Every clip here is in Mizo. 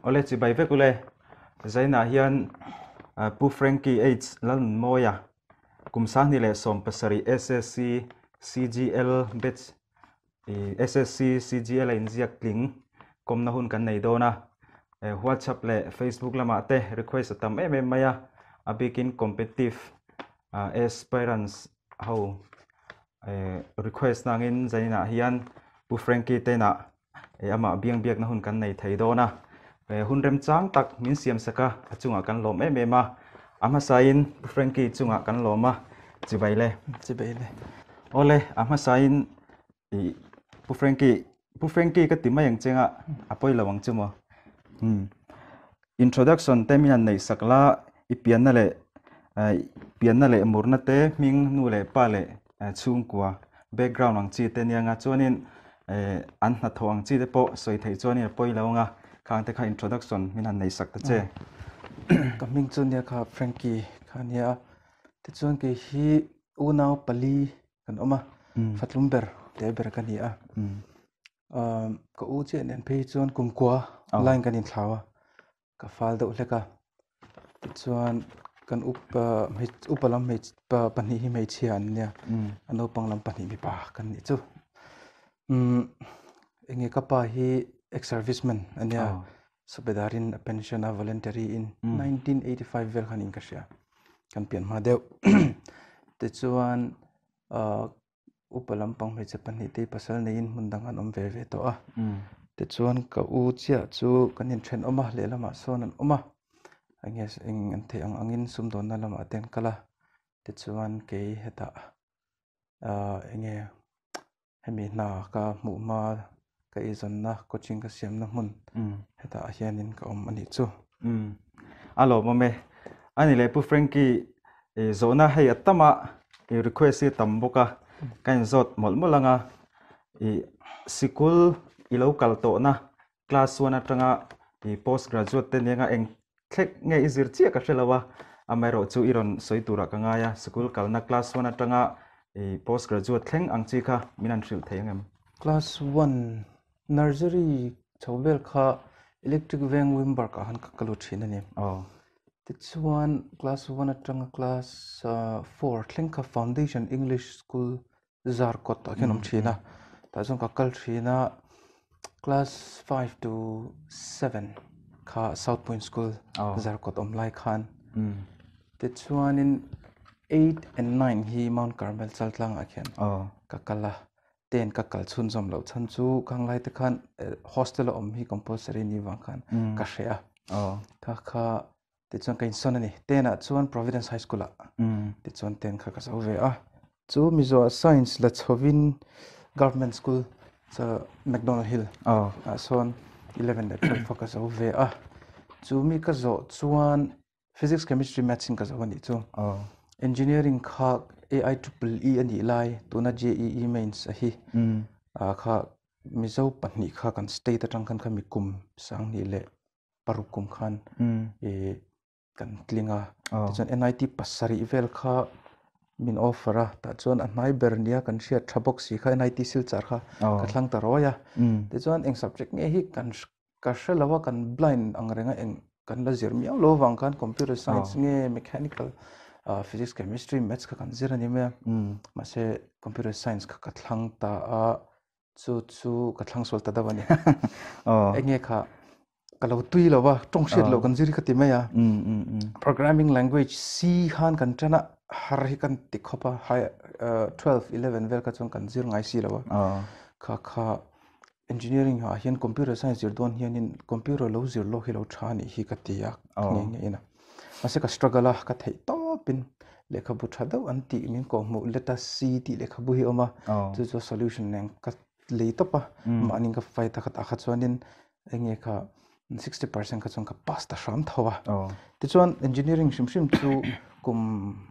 Awle chibai vek ule. Zainah hian Pu Frankie H Lalnunmawia kum 27 SSC CGL batch SSC CGL a inziak tling kawmna hun kan nei dawn a. WhatsApp leh Facebook lamah te request a tam em em mai a, a bikin competitive aspirants ho request nangin zaninah hian Pu Frankie te inah amah biang biakna hun kan nei thei dawn a. Hun remchang tak min siam sak a, a chungah kan lawm em em a. A hmasain Pu Frankie chungah kan lawm a, chibai le. Chibai le. Awle, a hmasain i Pu Frankie, Pu Frankie ka ti mai ang che nga, a pawi lo ang chu maw? Umm. Introduction te min han neih sak la, i pianna leh pianna leh murna te hming nu leh pa leh chhungkua background ang chi te nia nga chuanin an hnathawh ang chi te pawh sawi theih chuanin a pawi lo anga khang te kha introduction min han neih sak ta che. Ka hming chu nia kha Frankie kha nia tichuan kei hi unau pali kan awm a fatlum ber te ber ka ni a. Ka u chiah nen phei chuan kumkua line kan inthlau a, ka fal deuh hlek a. Tichuan kan upa upa lam hmeichhe pahnih hi hmeichhia an nia, a naupang lam pahnih mipa kan nih chu. Umm enge ka pa hi ex serviceman a nia, Subedarin a pension a voluntary in 1985 vel khan in ka hria, kan pian hma deuh. Tichuan ah. Upa lampang hmeichhe pahnih te pasal neiin hmun dang an awm ve ve tawh a. Tichuan ka u chiah chu kan inthenawm a, lehlamah sawn an awm a. Enge eng an theih ang angin sumdawnna lamah te an kal a. Tichuan kei hetah ah enge hemi hna ka hmuh hma ka eizawnna coaching ka siamna hmun hetah hianin ka awm a nih chu. A lawmawm e. A ni leh Pu Frankie zawhna hei a tam a, i request hi a tam bawk a, ka inzawt mawlh mawlh ang a. I sikul i lo kal tawhna class one atanga i post graduate te nia nga eng thlek nge i zir chiah ka hre lo a, amaherawh chu i rawn sawi turah ka ngai a, sikul kalna class one atanga i post graduate thleng ang chi kha min han hrilh thei ang em? Class one nursery chho vel kha electric veng Wimberg ah khan ka kal thin a ni. Tichuan class one atanga class four thleng kha foundation English school Zarkawt ah khian awm thin a, tah chuan ka kal thin a, class five to seven kha South Point School Zarkawt awm lai khan tichuanin eight and nine hi Mount Carmel Chaltlang ah khian ka kal a, ten ka kal chhunzawm loh chhan chu khang lai te khan hostel a awm hi compulsory ni vang khan ka hreh a, kha kha Tichuan ka insawn a ni. Tenah chuan Providence High School ah tichuan ten kha ka zo ve a. Chu Mizoah Science la chhovin Government School chu McDonald Hill ah sawn 11 leh 12 kha ka zo ve a. Chu mi ka zawh chuan Physics, Chemistry, Maths in ka zo a nih chu. Engineering kha AI triple E a nih lai tuna JEE Mains a hi kha Mizo pahnih kha kan state atang khan kha mi kum 2000 leh paruk kum khan ih kan tling a tichuan NIT pasarih vel kha min offer a tah chuan a hnai ber nia kan hriat tha bawk si kha NIT Silchar kha ka thlang ta rawi a tichuan eng subject nge hi kan ka hre lo a kan blind ang reng a eng kan la zir miau lo avang khan computer science nge mechanical physics chemistry maths kha kan zir a ni mai a mahse computer science kha ka thlang ta a. Chu chu ka thlang sual ta deuh a ni. Eng nge kha ka lo tui lo va, tawng hriat loh kan zir hi ka ti mai a. Programming language C khan kan tan a, har hi kan ti khawp a, high 12, 11 vel kha chuan kan zir ngai si lo a. Kha kha engineering ah hian computer science zir dawn hianin computer lo zir lawk hi lo tha a nih hi ka ti a, nge nge in a. Mahse ka struggle a, ka theih tawpin lehkhabu tha deuh an tih min kawhhmuh let a C tih lehkhabu hi a awm a, chu chu solution nen ka lei tawp a, mahni ka fight a khatah kha chuanin eng nge kha 60% kha chuan ka pass ta hram tho a. Tichuan engineering hrim hrim chu kum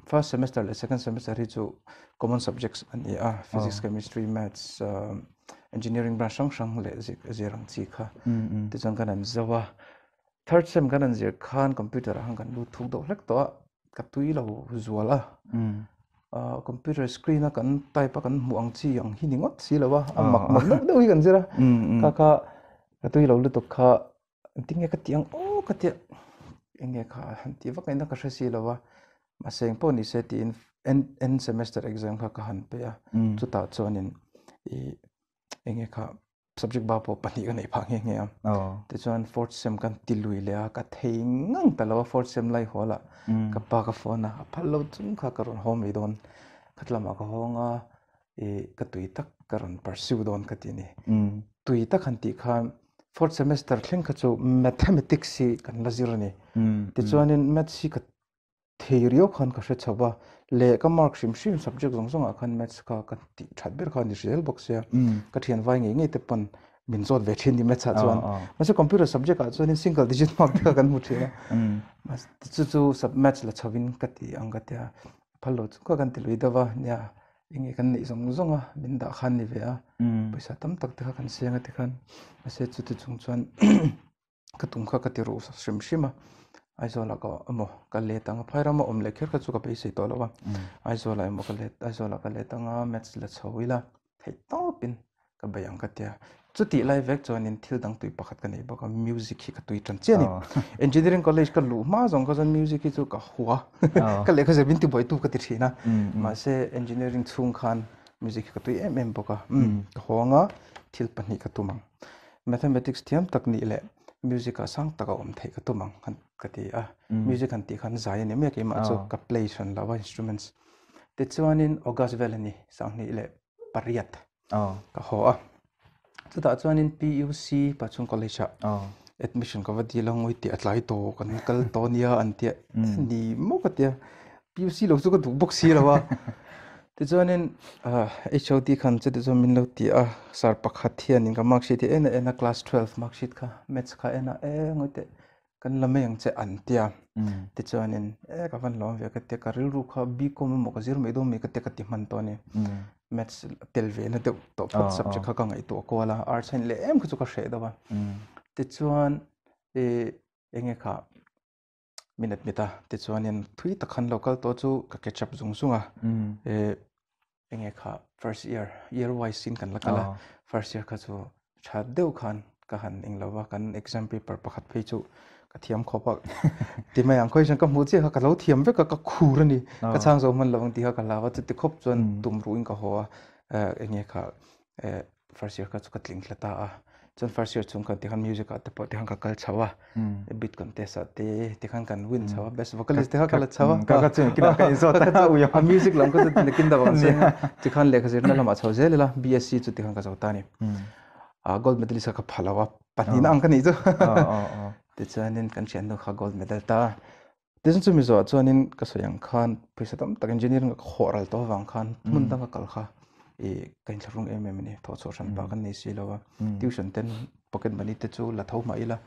first semester leh second semester hi chu common subjects a ni a, physics, chemistry, maths, engineering branch hrang hrang leh zir ang chi kha tichuan kan han zo a. Third sem kan han zir khan computer ah khan kan lut thuk deuh hlek tawh a, ka tui lo zual a. Computer screen a kan type a kan hmuh ang chi ang hi ni ngawt si lo a, a mak mak deuh deuh hi kan zir a. Kha kha ka tui lo lutuk kha Engtin nge ka tih ang aw ka tia eng nge kha han tih vak ngaihna ka hre si lo a, mahse eng pawh ni se tiin end semester exam kha ka han pe a, chutah chuanin ih eng nge kha subject ba pawh pahnih ka neih phah nghe nghe a. Tichuan fourth sem kan ti lui leh a, ka thei ngang ta lo a fourth sem lai hawl ah ka pa ka phone a, a phal lo chung kha ka rawn haw mai dawn. Khatlamah ka hawng a, ih ka tui tak ka rawn pursue dawn ka ti a ni. Tui tak han tih khan fourth semester thleng kha chu mathematics hi kan la zir a ni. Tichuanin maths hi ka thei riau khan ka hre chho va, leh ka mark hrim hrim subject zawng zawngah khan maths kha ka tih that ber kha a ni zel bawk sia, ka thian vai ngei ngei te pawn min zawt ve thin ni maths ah chuan, mahse computer subject ah chuanin single digit mark te kha kan hmu thin a, chu chu maths la chho in ka ti ang ka tia, phal lo chu kha kan ti lui deuh va nia eng nge kan neih zawng zawng a min dah khan ni ve a, pawisa tam tak te kha kan seng a tikhan, mahse chuti chung chuan. Ka tum kha ka ti ruh hrim hrim a, Aizawlah ka emaw ka let ang a, phai rama awm leh kher kha chu ka beisei tawh lo a, Aizawlah emaw ka let Aizawlah ka let ang a, maths la chho ila theih tawpin ka bei ang ka ti a. Chutih lai vek chuanin thil dang tui pakhat ka nei bawk a, music hi ka tui tan chiah a ni. Engineering college ka luh hma zawng kha chuan music hi chu ka hua, ka lehkha zir min ti buaitu ka ti thin a, mahse engineering chhung khan music hi ka tui em em bawk a, ka hawng a, thil pahnih ka tum ang. Mathematics thiam tak nih leh music ah sang tak a awm theih ka tum ang han ka ti a, music han tih khan zai a ni mai a keimah chu ka play hran lo a instruments. Tichuanin August vel a ni sanghnih leh pariat ka haw a, chutah chuanin PUC Pachhung College ah admission ka va dil a ngawi tih a tlai tawh kan kal tawh nia an tia ni maw ka tia PUC lo chu ka duh bawk si lo a. Tichuanin HOD khan chuti chuan min lo ti a, sir pakhat hianin ka mark sheet hi en a en a, class 12 mark sheet kha maths kha en a, e ngawi teh kan la mai ang che an tia. Tichuanin e ka van lawm ve ka tia, ka rilru kha BCom emaw ka zir mai dawn mai ka tia ka ti hman tawh a ni. Maths tel ve na deuh tawh phawt subject kha ka ngaihtuah kual a, arts hian leh em kha chu ka hreh deuh a. Tichuan enge kha min admit a tichuanin thui tak khan lo kal tawh chu ka catch up zung zung a eh enge kha first year year wise in kan la kal a first year kha chu tha deuh khan ka han eng lo va kan exam paper pakhat phei chu ka thiam khawp a ti mai ang question ka hmuh chiah kha ka lo thiam vek a ka khur a ni ka chhang zo hman lo ang tih kha ka hlau a chuti khawp chuan tum ruh in ka haw a enge kha eh first year kha chu ka tling thla ta a chuan first year chung khan tikhan music ah te pawh tikhan ka kal chho a beat contest ah te tikhan kan win chho a best vocalist te kha ka la chho a ka ka chu kina ka inzawt a a music lam ka chu nakin deuh ang chuan tikhan lehkha zirna lamah chho zel ila BSc chu tikhan ka zo ta a ni a gold medalist kha ka pha lo a pahnihna ang ka nih chu tichuanin kan thiannu kha gold medal ta a. Tin chumi zawh chuanin ka sawi ang khan pawisa tam tak engineering ka khawh ral tawh avang khan hmun danga kal kha ih ka inthlahrung em em a ni. Thawh chhuah hran pah kan nei si lo a, tuition ten pocket money te chu la tho mah ila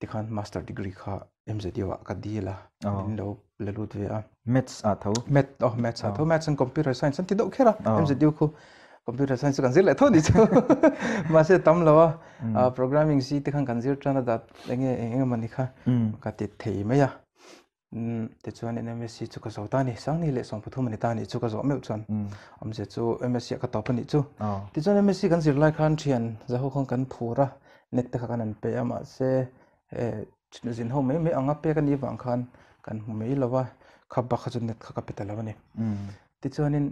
tikhan master degree kha MZU ah ka dil a, min lo la lut ve a. Maths ah tho? Math aw maths ah tho, maths and computer science an ti deuh kher a MZU khu. Computer science chu kan zir leh tho ni chu mahse tam lo a programming si te khan kan zir tan a dat enge eng eng mani kha ka ti thei mai a tichuan MSc chu ka zo ta ni sangni leh sawmpathum ani ta ni chu ka zawh meuh chuan awmzia chu MSc ah ka tawp a nih chu tichuan MSc kan zir lai khan thian zaho khan kan phur a net te kha kan an pe a mahse zin ho mai mai anga pek a nih vang khan kan hmu mai lo a kha bak kha chu net kha ka pe ta lo a ni tichuanin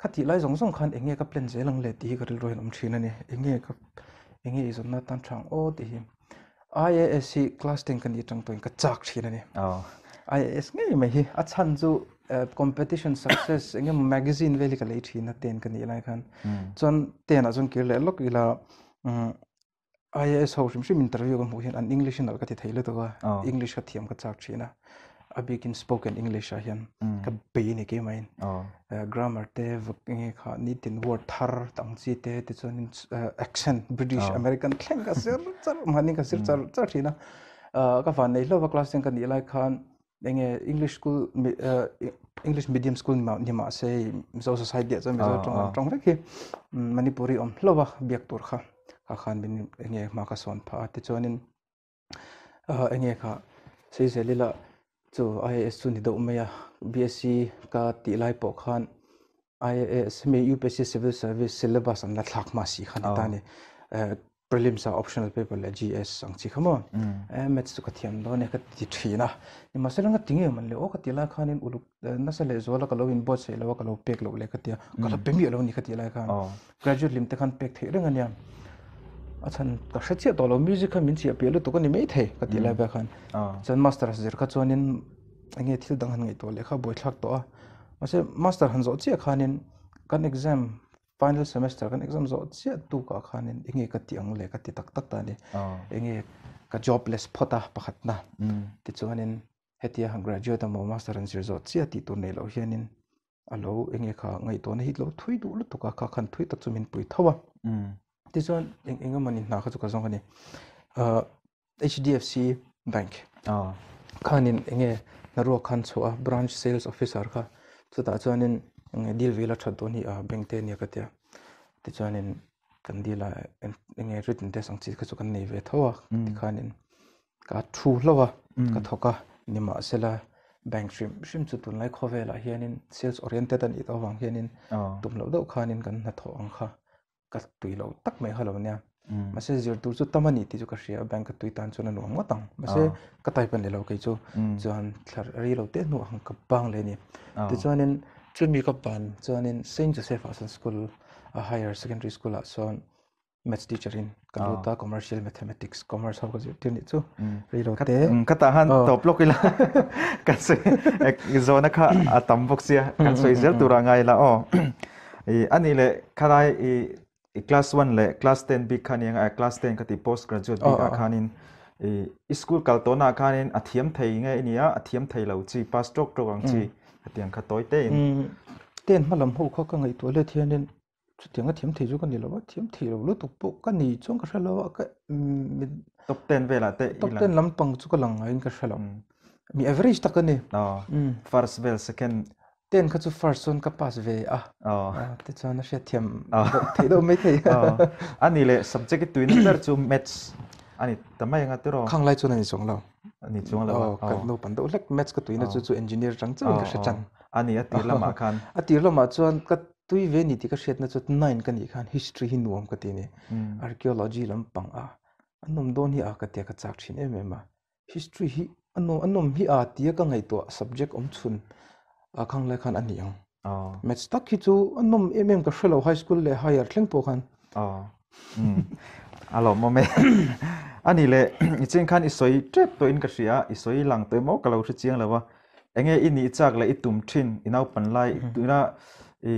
Kha tih lai zawng zawng khan eng nge ka plan zel ang le tih hi ka rilru hian awm thin a ni. Eng nge ka eng nge i zawnna atan tha ang aw tih hi. IAS hi class ten ka nih atang tawhin ka chak thin a ni. IAS ngei mai hi a chhan chu competition success eng emaw magazine vel hi ka lei thin a ten ka nih lai khan. Chuan ten ah chuan kir leh lawk ila IAS ho hrim hrim interview ka hmuh hian an English in alh ka ti thei lutuk a, English ka thiam ka chak thin a, a bikin spoken English ah hian ka bei a ni keimah in. Grammar te enge kha nitin word thar ang chi te tichuanin accent British American thleng ka zir char mahni ka zir char char thin a. Ka van nei hlauh a class ten ka nih lai khan enge English school English medium school ni mah se Mizo society ah chuan Mizo tawng an tawng vek hi Manipuri awm hlauh a biak tur kha kha khan min enge hma ka sawn phah a tichuanin enge kha Seizel ila chu IAS chu ni deuh mai a BSc ka tih lai pawh khan IAS hemi UPSC civil service syllabus an la thlak hma si kha ni ta a ni. Prelims ah optional paper leh GS ang chi kha maw? Maths chu ka thiam dawn e ka ti thin a. Nimahsela nga ti nge man le aw ka ti lai khanin uluk nasa leh zuala ka lo inbuatsaih lo a ka lo pek loh leh ka ti a, ka la pe miah lo a ni ka tih lai khan. Graduate lim te khan pek theih reng a nia. A chhan ka hre chiah tawh lo music kha min chiah piah lutuk a ni maithei ka tih lai vel khan. Chuan master zir kha chuanin eng nge thil dang han ngaihtuah leh kha buaithlak tawh a. Mahse master han zawh chiah khanin kan exam Final semester kan exam zawh chiah tukah khanin enge ka tih ang le ka ti tak tak ta a ni. Enge ka jobless phawt a pakhatna. Tichuanin hetia han graduate emaw master an zir zawh chiah tih tur nei loh hianin a lo enge kha ngaihtuahna hi lo thui duh lutuk a, kha khan thui tak chu min pui tho a. Tichuan eng eng emawni hna kha chu ka zawng a ni. HDFC Bank khanin enge hnaruak khan chhuah a branch sales officer kha chutah chuanin enge deal vel a that dawn hi a bank te ania ka tia tichuanin kan deal a enge written test ang chi kha chu kan nei ve tho a tikhanin ka thu hlauh a ka thawk a nimahsela bank hrim hrim chu tunlai khawvelah hianin sales oriented a nih tawh avang hianin tum loh deuh khanin kan hnathawh ang kha ka tui lo tak mai kha lo nia mahse zir tur chu tam a ni tih chu ka hria bank ka tui tan chuan a nuam ngawt ang mahse ka type a ni lo kei chu chuan thla rei lo te hnuah khan ka bang leh a ni tichuanin chumi ka ban chuanin Saint Joseph ah sawn school a higher secondary school ah sawn maths teacher in ka lut a commercial mathematics commerce ho ka zirtir nih chu rei lo te ka tah han tawp lawk ila kan sawi zawhna kha a tam bawk sia kan sawi zel tur a ngai la aw I ani leh khalai i i class 1 leh class 10 bik kha nia a class 10 ka ti post graduate bik ah khanin i i school kal tawh na khanin a thiam thei nge i nia a thiam thei lo chi pass tawk tawk ang chi hetiang kha tawi te in. Ten hma lam ho kha ka ngaihtuah let hianin chutiang a thiam thei chu ka ni lo a, thiam thei lo lutuk pawh ka ni chuan ka hre lo a ka Top 10 velah te top 10 lampang chu ka lang ngaiin ka hre lo. Mi average tak a ni. First vel second Ten kha chu first chuan ka pass ve a. Tichuan a hriatthiam theih deuh mai thei. Ani leh subject i tuina ber chu maths a ni ta mai anga tiraw? Khang lai chuan a ni chuang lo. A ni chuang lo a. Ka naupang deuh hlek maths ka tuina chu chu engineer atang chauhin ka hre chan. Ani a tir lamah khan. A tir lamah chuan ka tui ve ni tih ka hriatna chu nine ka nih khan history hi nuam ka ti a ni. Archaeology lampang a a nawm dawn hi a ka tia ka chak thin em em a. History hi a nawm a nawm hi a tia ka ngaihtuah subject awm chhun a khang lai khan a ni ang. Maths tak hi chu a nawm em em ka hre lo high school leh higher thleng pawh khan. A lawmawm e. A ni leh i cheng khan i sawi tep tawhin ka hria a, i sawi lang tawh emaw ka lo hre chiang lo a. Enge i nih chak leh i tum thin i naupan lai tuna i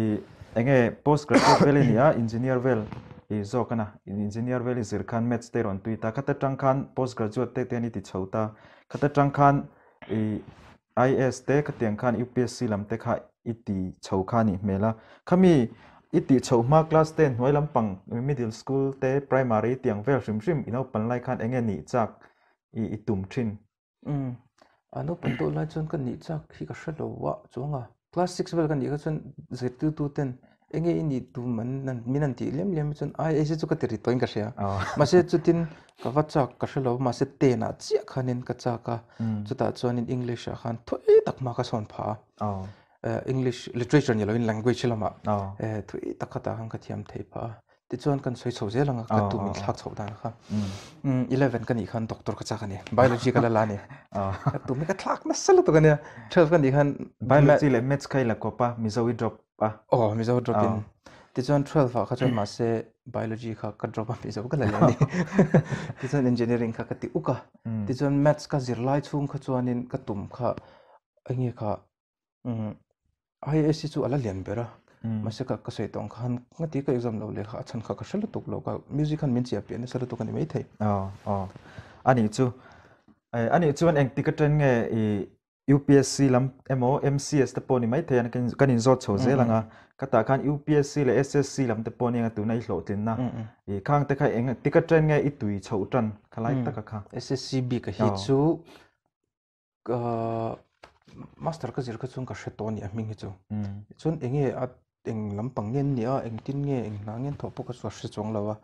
enge post graduate vel i nih a engineer vel i zawk a na engineer vel i zir khan maths te rawn tui ta khata tang khan post graduate te te an i ti chho ta khata tang khan i IAS te khatiang khan UPSC lam te kha i ti chho kha a nih hmel a khami i tih chhoh hma class te hnuai lampang middle school te primary tiang vel hrim hrim i naupan lai khan enge nih chak i i tum thin. Umm a naupang deuh lai chuan ka nih chak hi ka hre lo a chuang a class six vel ka nih kha chuan zirtirtu ten enge i nih tum an min an tih liam liam hi chuan ai chu ka ti ri tawhin ka hria mahse chutin ka va chak ka hre lo mahse ten ah chiah khanin ka chak a chutah chuanin english ah khan thui tak hma ka sawn phah a english literature ni loin language lamah thui tak khatah khan ka thiam thei phah a. Tichuan kan sawi chho zel ang a, ka tum in thlak chhoh dan kha. 11 ka nih khan doctor ka chak a ni, biology ka la la a ni. Ka tum hi ka thlak nasa lutuk a nia. 12 ka nih khan Biology leh maths kha i la kawp a, Mizo i drop a. Aw, Mizo drop in. Tichuan 12 ah kha chuan mahse biology kha ka drop a, Mizo ka la leh a ni. Tichuan engineering kha ka ti uk a. Tichuan maths ka zir lai chhung kha chuanin ka tum kha enge kha IAS hi chu a la lian ber a, mahse ka ka sawi tawh ang khan ngati ka exam lo leh kha a chhan kha ka hre lutuk lo ka music khan min chiah piah nasa lutuk a ni maithei. Aw aw a nih chu a nih chuan engtik atang nge i UPSC lam emaw MCS te pawh ni maithei a kan inzawt chho zel ang a ka tah khan UPSC leh SSC lam te pawh nia tuna i hlawhtlinna i khang te kha engtik atang nge i tui chhoh tan khalai taka kha. SSC bik a hi chu Ka master ka zir kha chuan ka hre tawh a ni a hming hi chu. Chuan eng nge a eng lampang nge an nih a, engtin nge eng hna nge an thawh pawh kha chu ka hre chuang lo a,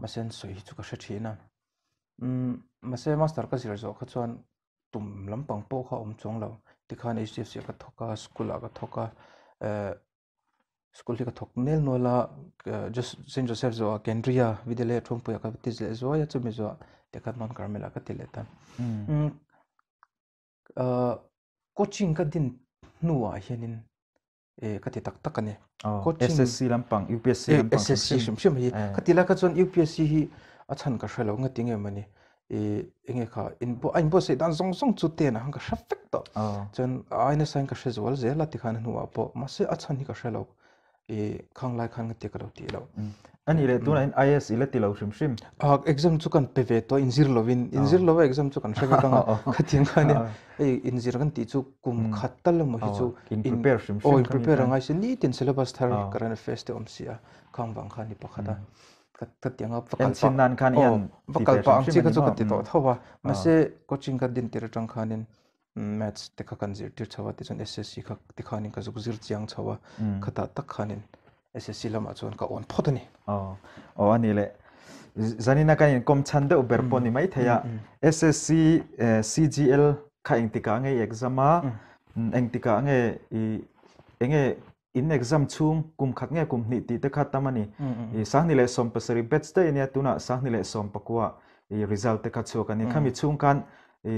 mahse an sawi hi chu ka hre thin a. Umm mahse master ka zir zawh kha chuan tum lampang pawh kha a awm chuang lo. Tikhan HDFC ah ka thawk a, school ah ka thawk a, eh. School hi ka thawk nel nual a, Saint Joseph zawhah Kendriya Vidyalaya Thuampuiah ka ti leh zuai a, chumi zawhah Tekhat Mount Carmel ah ka ti leh ta. Coaching ka din hnuah hianin ka ti tak tak a ni. Coaching SSC lampang, UPSC lampang SSC hrim hrim hi. Ka ti lai kha chuan UPSC hi a chhan ka hre lo, ngati nge mawni enge kha a inbuatsaih dan zawng zawng chu ten ah khan ka hre vek tawh. Chuan a ai nasa in ka hre zual zel a tikhan a hnuah pawh mahse a chhan hi ka hre lo. Khang lai khan ka ti ka lo tih loh. Ani leh tunah hian IAS i la ti lo hrim hrim. Exam chu kan pe ve tawh inzir lovin inzir lova exam chu kan hre vek ang a khatiang khan nia hei inzir kan tih chu kum khat tal emaw hi chu in prepare hrim hrim aw in prepare a ngai si nitin syllabus thar current affairs te awm si a khang vang khan ni pakhat a ka ti anga va kal pah nan khan hian va kal pah ang chi kha chu ka ti tawh tho a mahse coaching ka din tir atang khanin maths te kha kan zirtir chho a tichuan SSC kha tikhanin ka zuk zir chiang chho a khatah tak khanin SSC lamah chuan ka awn phawt a ni. Aw aw a ni le zanina kan inkawm chhan deuh ber pawh ni mai thei a SSC CGL kha engtikah nge i exam a engtikah nge i enge in exam chhung kum khat nge kum hnih tih te kha tam a ni. I 2017 batch daih a nia tunah 2019 i result te kha chhuak a ni. Khami chhung khan i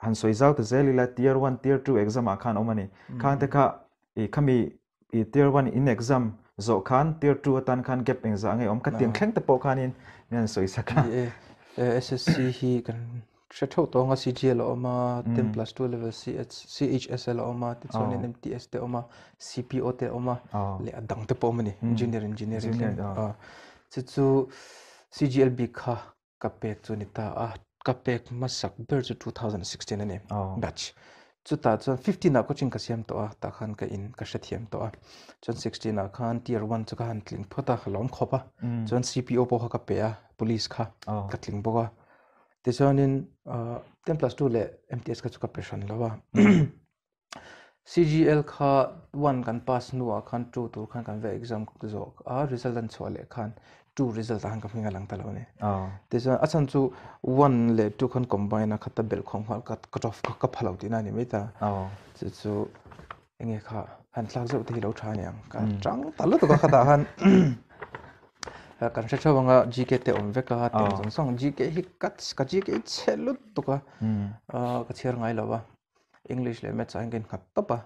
han sawi zau ta zel ila tier 1 tier 2 exam ah khan awm a ni. Khang te kha i khami i tier 1 in exam zawh khan tier 2 atan khan gap engzah nge awm ka tiang thleng te pawh khanin min han sawi sak a. SSC hi kan Hre theuh tawng a CGL a awm a, 10+2 level CHSL a awm a, tichuanin MTS te a awm a, CPO te a awm a, leh a dang te pawh a awm a ni, Junior Engineering thleng. Chu chu CGL bik kha ka pek chu a ni ta a, ka pek hmasak ber chu 2016 a ni, batch. Chutah chuan 15 ah coaching ka siam tawh a, tah khan ka in ka hrethiam tawh a. Chuan 16 ah khan tier 1 chu ka han tling phawt a, ka lawm khawp a. Chuan CPO pawh kha ka pe a, police kha ka tling bawk a. Tichuanin 10+2 leh MTS kha chu ka pe hran lo a. CGL kha 1 kan pass hnuah khan 2 tur khan kan va exam zawk a, result an chhuah leh khan 2 result ah khan ka hming a lang ta lo a ni. Tichuan a chhan chu 1 leh 2 khan combine a khata belh khawm nghal ka cut off ka pha lo tihna a ni mai ta. Chu chu enge kha han thlak zeuh te hi lo tha a niang ka chang ta lutuk a khatah khan kan hre theuh anga GK te awm vek a teng zawng zawng GK hi ka ka GK chhe lutuk a ka chhiar ngai lo a English leh Maths ah hian ka innghat tawp a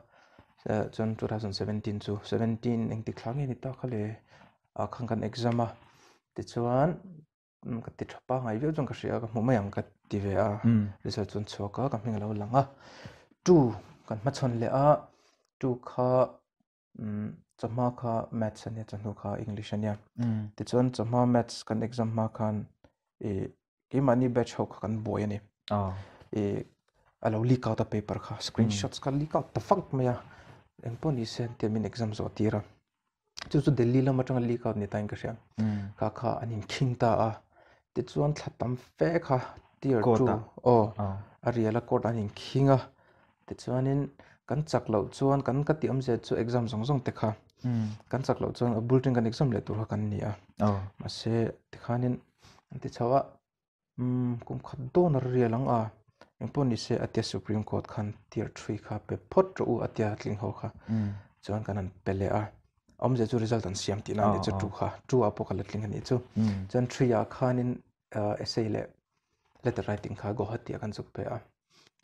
chuan 2017 chu 17 engtik thla nge ni ta kha le khan kan exam a tichuan ka ti tha pangai viau chuan ka hria ka hmu mai ang ka ti ve a result chuan chhuak a ka hming a lo lang a two kan hmachhawn leh a two kha chawhma kha maths a nia chawhnu kha english a nia tichuan chawhma maths kan exam hma khan ih keimahni batch ho kha kan buai a ni ih a lo leak out a paper kha screenshots kha leak out ta fak mai a engpawh ni se an tia min exam zawh tir a. Chu chu Delhi lam atanga leak out ni tain ka hria. Kha kha an inkhing ta a. Tichuan thla tam fe kha tier 2 aw a rial a court an inkhing a. Tichuanin kan chak loh chuan kan ka tih awmzia chu exam zawng zawng te kha kan chak loh chuan a bul teng kan exam leh tur kha kan ni a. Mahse tikhanin an ti chho a. Umm kum khat dawn a rial ang a, engpawh ni se a tia Supreme Court khan tier three kha pe phawt rawh u a tia tling ho kha chuan kan han pe leh a, awmzia chu result an siam tihna a nih chu two kha, two ah pawh ka la tling a nih chu, chuan three ah khanin essay leh letter writing kha Guwahati ah kan zuk pe a.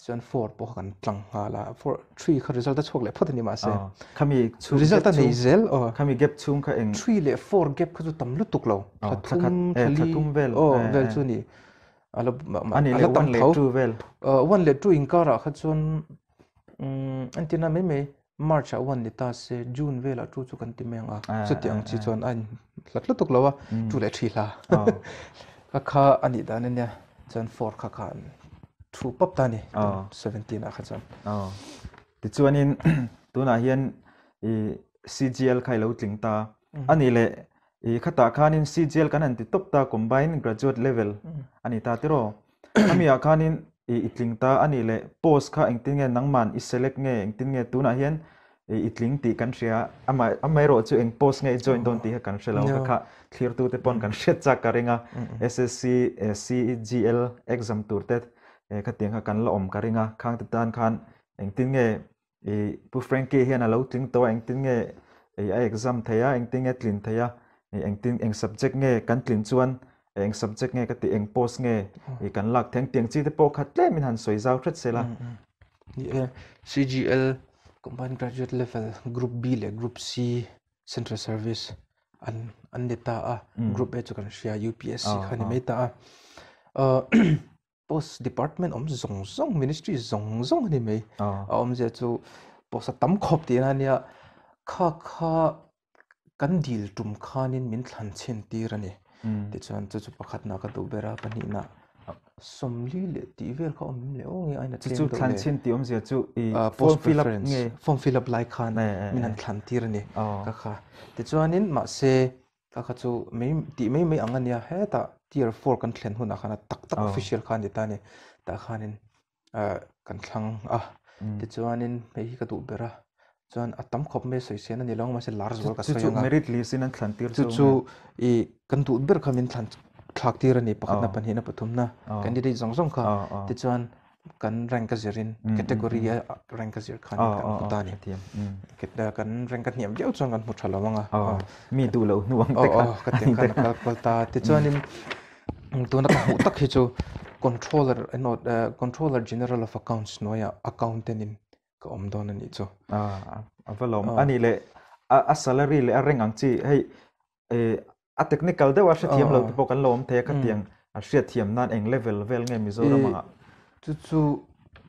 Chuan four pawh kha kan tlang nghal a, four three kha result a chhuak leh phawt a ni mahse. Khami chhung result a nei zel aw. Khami gap chhung kha eng. Three leh four gap kha chu tam lutuk lo. Thla thum, thla thum vel. Aw vel chu ni. Ala ala tam tho. One leh two vel. One leh two inkarah kha chuan entirna mai mai March ah one ni ta se June velah two chu kan ti mai ang a. Chuti ang chi chuan a in hlat lutuk lo a, two leh three hla. Ka kha a nih dan a nia, chuan four kha khan thu pawp ta a ni, 17 ah kha chuan. Tichuanin tunah hian i CGL kha i lo tling ta. A nih leh i khatah khanin CGL kan han ti tawp ta, Combined Graduate Level a ni ta tiraw? Ami ah khanin i i tling ta a nih leh post kha engtin nge nangman i select nge engtin nge tunah hian i i tling tih kan hria amah amaherawh chu eng post nge i join dawn tih kha kan hre lo ka kha thlirtu te pawn kan hriat chak ka ring a SSC CGL exam tur te khatiang kha kan la awm ka ring a khang te tan khan engtin nge i Pu Frankie hian a lo tling tawh a engtin nge. a exam theih a, engtin nge tlin theih a, engtin eng subject nge kan tlin chuan eng subject nge ka tih eng post nge kan lak theih ang tiang chi te pawh kha tlem in han sawi zau hret se la. Ni e, CGL Combined Graduate Level Group B leh Group C Central Service an an ni ta a, Group A chu kan hria UPSC kha ni mai ta a. Post department awm zawng zawng ministry zawng zawng a ni mai. A awmzia chu post a tam khawp tihna a nia. Kha kha kan dil tum khanin min thlan chhin tir a ni. Tichuan chu chu pakhatna ka duh ber a, pahnihna 40 leh tih vel kha awm leh aw nge aina tlem deuh le. Chu thlan chhin tih awmzia chu i form fill up nge? Form fill up lai khan min han thlan tir a ni ka kha. Tichuanin mahse Ka kha chu mai tih mai mai ang a nia, hetah tier four kan thlen hunah khan a tak tak official kha a ni ta a ni. Tah khanin kan thlang a, tichuanin hei hi ka duh ber a, chuan a tam khawp mai sawi sen a ni lo ang mahse lar zual ka sawi ang a. Chu chu merit list in an thlan tir chu. Chu chu i kan duh ber kha min thlan thlak tir a ni pakhatna pahnihna pathumna candidate zawng zawng kha tichuan kan rank a zirin category a rank a zir khan kan hmu ta ni. Kan rank a hniam viau chuan kan hmu tha lo ang a. Mi duh loh hnu ang te kha. Ka tiang khan a kal kual ta. Tichuanin tuna ka hmuh tak hi chu controller controller general of accounts hnuaiah accountant in ka awm dawn a nih chu. A va lawm. A nih leh a salary leh a rank ang chi hei a technical deuh a hrethiam lo te pawh kan lo awm thei a khatiang a hriatthiam nan eng level vel nge Mizoram ah. Chu chu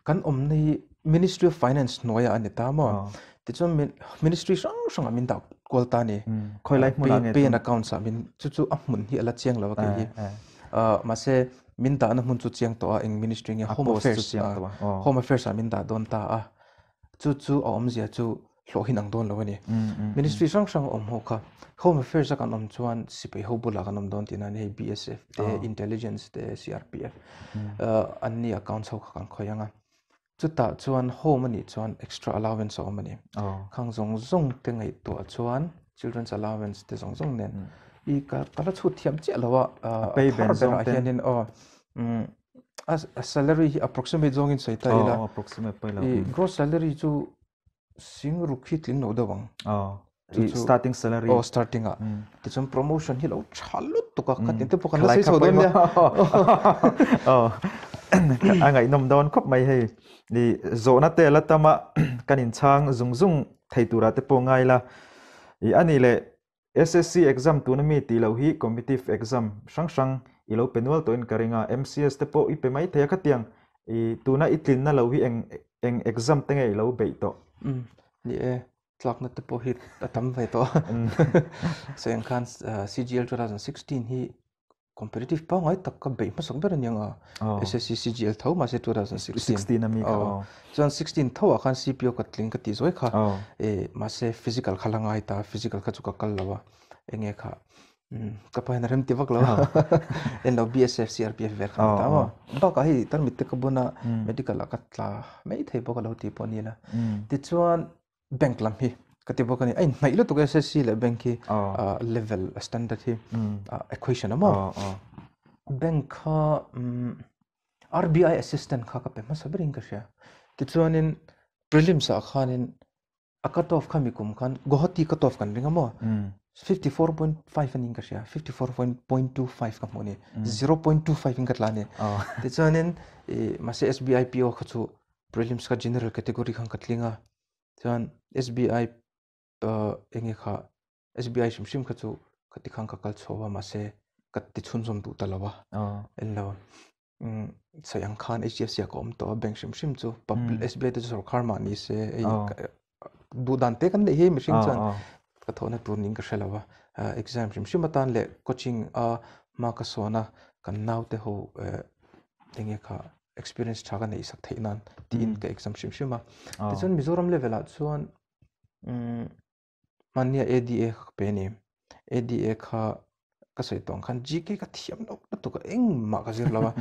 kan awmna hi Ministry of Finance hnuaiah a ni ta maw? Tichuan Ministry hrang hrangah min dah kual ta a ni. Khawi lai hmunah nge? Pay and Accounts ah min chu chu a hmun hi a la chiang lo a kei hi. Mahse min dahna hmun chu chiang tawh a eng Ministry nge Home Affairs Home Affairs ah min dah dawn ta a. Chu chu a awmzia chu hlawhin ang dawn lo a ni. Ministry hrang hrang a awm ho kha. Home Affairs a kan awm chuan sipai ho bulah kan awm dawn tihna a ni. Hei BSF te, Intelligence te, CRPF an ni accounts ho kha kan khawih ang a. Chutah chuan home a nih chuan extra allowance a awm a ni. Khang zawng zawng te ngaihtuah chuan children's allowance te zawng zawng nen i ka la chhut thiam chiah lo a. A pay ben zawng te. Hianin aw a salary hi approximate zawngin sawi ta ila. Approximate pawh ila. Gross salary chu Sing ruk hi tling lo deuh ang. Aw. Chu chu starting salary. Aw starting ah. Tichuan promotion hi lo tha lutuk a, khatin te pawh kan la sawi chho dawn nia. Aw. A ngaihnawm dawn khawp mai hei. I zawhna te la tam a kan inchhang zung zung thei turah te pawh ngai la. I ani leh SSC exam tuna mi tih loh hi competitive exam hrang hrang i lo pe nual tawhin ka ring a, MCS te pawh i pe mai thei a khatiang i tuna i tlinna lo hi eng eng exam te nge i lo beih tawh? Umm ni e, tlakna te pawh hi a tam ve tawh a. Sawi ang khan CGL 2016 hi Competitive pangngai tak ka beih hmasak ber aniang a. SSC CGL tho mahse 2016. 16 ami kha aw. Chuan 16 tho ah khan CPO ka tling ka tih zuai kha. E mahse physical kha la ngai ta physical kha chu ka kal lo a. Enge kha ka pa hian a rem ti vak lo a. En lo BSF CRPF vel kha ni ta maw. Bakah hei tarmit te ka bun a medical ah ka tla mai thei bawk a lo tih pawh a ni la. Tichuan bank lam hi ka ti bawk a ni a inhnaih lutuk SSC leh bank hi level standard hi equation a maw bank kha RBI assistant kha ka pe hmasa berin ka hria tichuanin prelims ah khanin a cut off kha mi kum khan Guwahati cut off kan ring a maw 54.5 anin ka hria 54.25 ka hmuh a ni 0.25 in ka tla a ni tichuanin mahse SBI PO kha chu prelims kha general category khan ka tling a chuan SBI enge kha SBI hrim hrim kha chu ka ti khan ka kal chho a mahse ka ti chhunzawm duh ta lo a en lo sawi ang khan HDFC ah ka awm tawh a bank hrim hrim chu SBI te chu sorkar mah ni se hei duh dan te kan neih hi mihring chuan ka thawhna tur niin ka hre lo a exam hrim hrim atan leh coaching a hma ka sawn a kan naute ho enge kha experience tha ka neih sak theih nan tiin ka exam hrim hrim a. Tichuan Mizoram level ah chuan hmannia ADA kha ka pe a ni. ADA kha ka sawi tawh ang khan GK ka thiam lo lutuk a engmah ka zir lo a.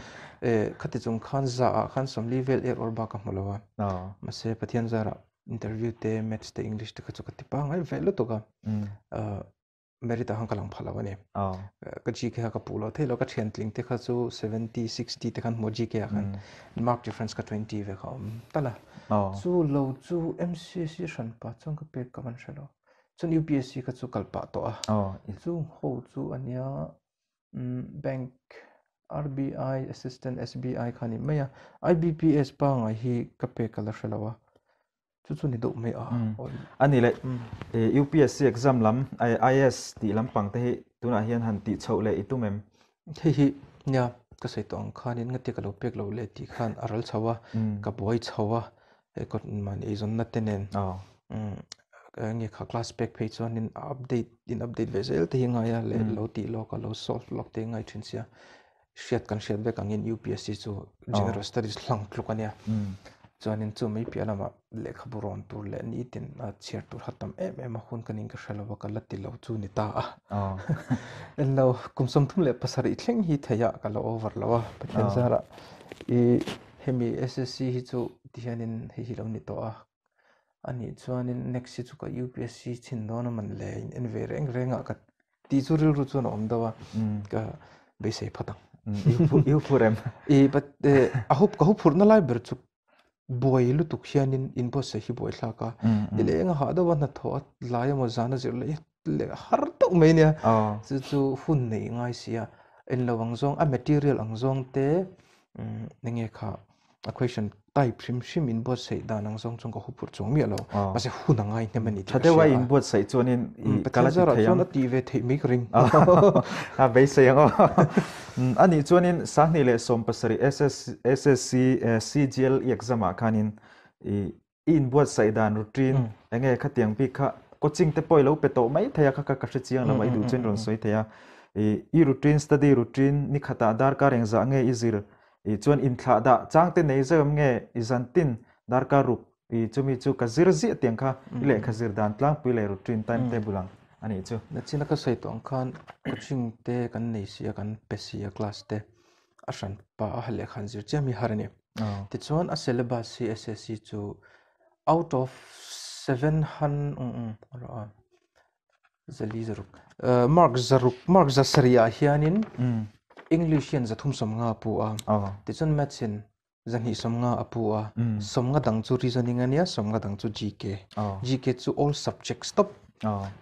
Khati chung khan za ah khan 40 vel er awr bak ka hmu lo a. Mahse Pathian zarah interview te maths te English te kha chu ka ti pangngai ve lutuk a. Merit ah khan ka lang phah lo a ni. Ka GK kha ka puh lo thei lo, ka thian tling te kha chu 70, 60 te khan hmu GK ah khan mark difference kha 20 ve kha awm tal a. Chu lo chu MCC hran pa chuan ka pek ka van hre lo. Chuan UPSC kha chu kal pah tawh a. Chung ho chu a nia bank RBI assistant SBI kha a ni mai a. IBPS pangngai hi ka pek ka la hre lo a. Chu chu ni deuh mai a. A ni leh UPSC exam lam IAS tih lampang te hi tunah hian han tih chhoh leh i tum em? Hei hi nia ka sawi tawh ang khanin ngati ka lo pek lo leh tih khan a ral chho a, ka buai chho a, he kawt mahni eizawnna te nen nge kha class pek phei chuanin a update in update ve zel te hi ngai a leh lo tih lawk a lo solve lawk te hi ngai thin sia. Hriat kan hriat vek angin UPSC chu General Studies hlang tluk a nia. Chuanin chu mai piah lamah lehkhabu rawn tur leh nitin a chhiar tur hat tam em em a hun ka ning ka hre lo a ka la ti lo chu ni ta a. Englo kum 37 thleng hi theih ah ka la over lo a Pathian zarah i hemi SSC hi chu tihianin hei hi lo ni tawh a. Anih chuanin next hi chu ka UPSC chhin dawn a man le in en ve reng reng ah ka tih chu rilru chuan a awm deuh a ka beisei phawt ang. I hu phur em? I but a hu ka hu phurhna lai ber chu buai lutuk hianin inbuatsaih hi buai thlak a ni leng a hah deuh a hnathawh a lai emaw zan a zir leh leh har deuh mai nia chu chu hun neih ngai si a englo ang zawng a material ang zawng te enge kha a question type hrim hrim in buatsaih dan ang zawng chuan ka huphurh chuang miah lo mahse hun a ngai hnem a ni tih ka hria a. Tha deuha in buatsaih chuanin i kal a ti thei ang. Chuan a tih ve theih mai ka ring. A beisei ang aw. Anih chuanin 2017 SSC CGL exam ah khanin i i inbuatsaih dan routine enge khatiang bik kha coaching te pawh i lo pe tawh mai thei a kha ka hre chiang lo a i duh chuan rawn sawi thei a i i routine study routine ni khatah darkar engzah nge i zir i chuan inthlah dah chang te nei zeuh em nge i zantin darkar ruk i chumi chu ka zir ziah tiang kha i lehkha zir dan tlangpui leh routine time table ang a nih chu. Nachina ka sawi tawh ang khan coaching te kan nei si a kan pe si a class te a hran pa a lehkha an zir chiam hi har a ni. Tichuan a syllabus hi SSC chu out of 700 zali zaruk mark zaruk mark zasarih ah hianin English hian 350 a pu a tichuan maths in 250 a pu a 50 dang chu reasoning a nia 50 dang chu GK GK chu all subjects tawp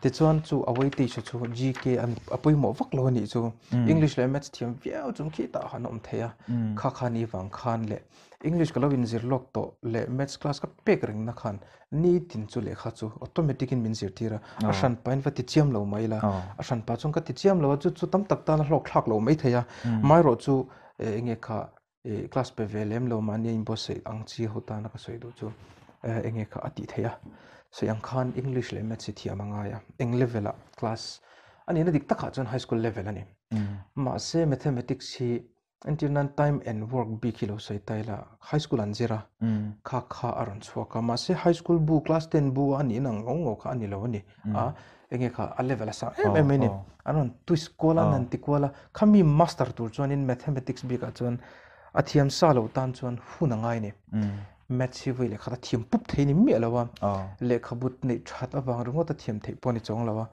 Tichuan chu a weightage chu GK an a pawimawh vak lo a nih chu. English leh Maths thiam viau chung khi tah han awm thei a. Kha kha ni vang khan leh English ka lo inzir lawk tawh leh Maths class ka pek rengna khan nitin chu lehkha chu automatic in min zirtir a. A hran pahin va ti chiam lo mai la. A hran pah chuan ka ti chiam lo a, chu chu tam tak tan a hlawk thlak lo mai thei a. Amaherawh chu enge kha class pe ve lem lo mahni a inbuatsaih ang chi ho tana ka sawi duh chu enge kha a tih theih a sawi ang khan English leh Maths hi thiam a ngai a eng level ah class a nihna dik takah chuan high school level a ni mahse mathematics hi entir nan time and work bik hi lo sawi ta ila high school an zir a kha kha a rawn chhuak a mahse high school bu class ten bu a nih nang ngawng ngawng kha a ni lo a ni a enge kha a level a sang em em mai a ni an rawn twist kual a an han ti kual a khami master tur chuanin mathematics bikah chuan a thiam sa lo tan chuan hun a ngai a ni maths hi vawi lehkhat a thiam pup thei ni miah lo a lehkhabu neih that avang ringawt a thiam theih pawh a ni chuang lo a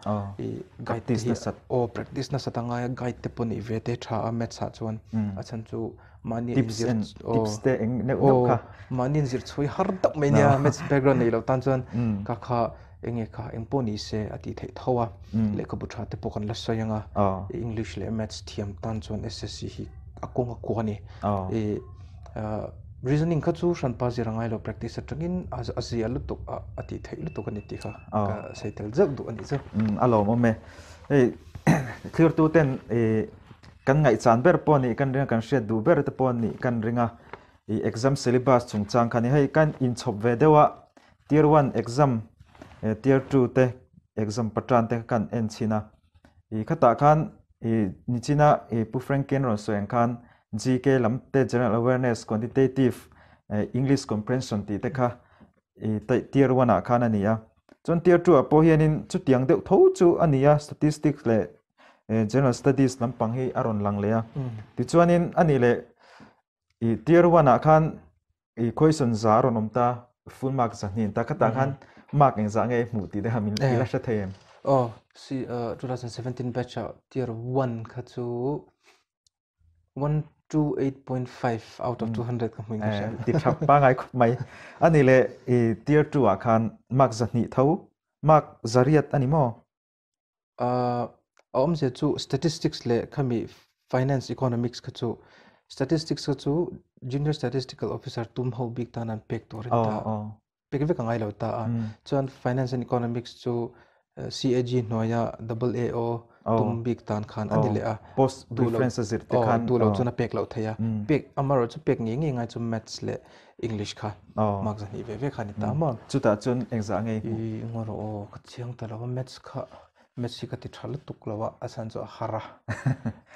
ih guide te hi aw practice nasat a ngai a guide te pawh neih ve te tha a maths ah chuan a chhan chu mahni inzir tips te eng neuh neuh kha mahni inzir chhuai har deuh mai nia maths background nei lo tan chuan ka kha enge kha eng pawh ni se a tih theih tho a lehkhabu tha te pawh kan la sawi ang a English leh maths thiam tan chuan SSC hi a kawng a kua a ni reasoning kha chu hranpa zir a ngai lo practice atangin a zia lutuk a a tih theih lutuk a ni tih kha ka sawi tel zeuh duh a nih chu. A lawmawm e. Hei thirtu ten Kan ngaihchan ber pawh nih kan ring a, kan hriat duh ber te pawh nih kan ring a. I exam syllabus chungchang kha ni hei kan inchhawp ve deuh a, tier one exam tier two te exam pattern te kha kan en chhin a. I khatah khan i nichina i Pu Franklin rawn sawi ang khan GK lam te general awareness quantitative English comprehension tih te kha i tier one ah khan a ni a. Chuan tier two ah pawh hianin chutiang deuh tho chu a ni a, statistics leh general studies lampang hi a rawn lang leh a tichuanin a nih leh i tier one ah khan i question za a rawn awm ta full mark zahnih ta khatah khan mark engzah nge hmuh tih te kha min ila hre thei em? Aw si 2017 batch ah tier one kha chu 128.5 out of 200 ka hmuin ka hria. Ti tha pangai khawp mai. A nih leh i tier two ah khan mark 200 tho. Mark 800 ani maw? A awmzia chu statistics leh khami finance economics kha chu statistics kha chu junior statistical officer tum ho bik tan an pek tur in ta pek vek a ngai lo ta a chuan finance and economics chu CAG hnuaia double AO tum bik tan khan a ni leh a post reference a zir te khan duh loh chuan a pek loh thei a pek amaherawh chu pek ngei ngei ngai chu maths leh English kha mark 200 ve ve kha ni ta maw. Chutah chuan engzah ngei hmuh? I ngaw rawh aw, ka chiang ta lo a maths kha maths hi ka ti tha lutuk lo a, a chhan chu a har a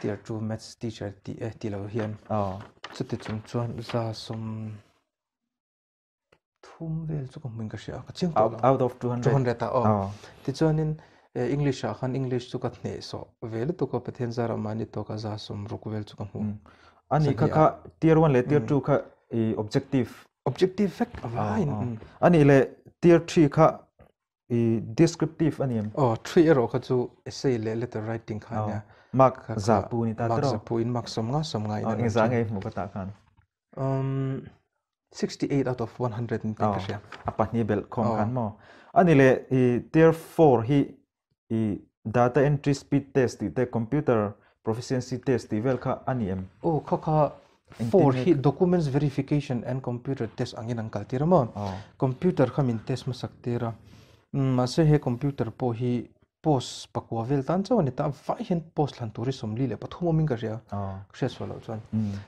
tier 2 maths teacher tih e ti lo hian chuti chung chuan 130 vel chu ka hmuin ka hria a, ka chiang tawh lo. Out of 200. 200 ah aw. Tichuanin English ah khan English chu ka hnehsawh ve lutuk a, Pathian zarah mahni tawka 60 vel chu ka hmu. Ani kha kha tier 1 leh tier 2 kha i objective. Objective vek a vain. Ani leh tier 3 kha i descriptive ani em? Oh, 3 erawh kha chu essay leh letter writing kha ania. Mark 100 ni ta tro. Mark 100 in mark 50 50 in. Engzah nge hmu ka tah khan? 68 out of 100 ni ten ka hria. A pahnih belh khawm khan maw? Ani leh i tier 4 hi I data entry speed test tih te computer proficiency test tih vel kha a ni em? Aw kha kha for hi documents verification and computer test angin an kal tir a maw? Computer kha min test hmasak tir a, mahse he computer pawh hi post pakua vel tan chauh a ni ta, vai hian post thlan tur hi 43 awmin ka hria, ka hriat suah loh chuan.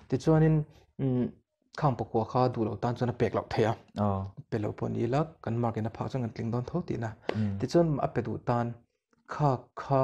Tichuanin Khang pakua kha duh loh tan chuan a pek loh theih a, pe loh pawh ni ila kan mark in a phak chuan kan tling dawn tho tihna. Tichuan a pe duh tan kha kha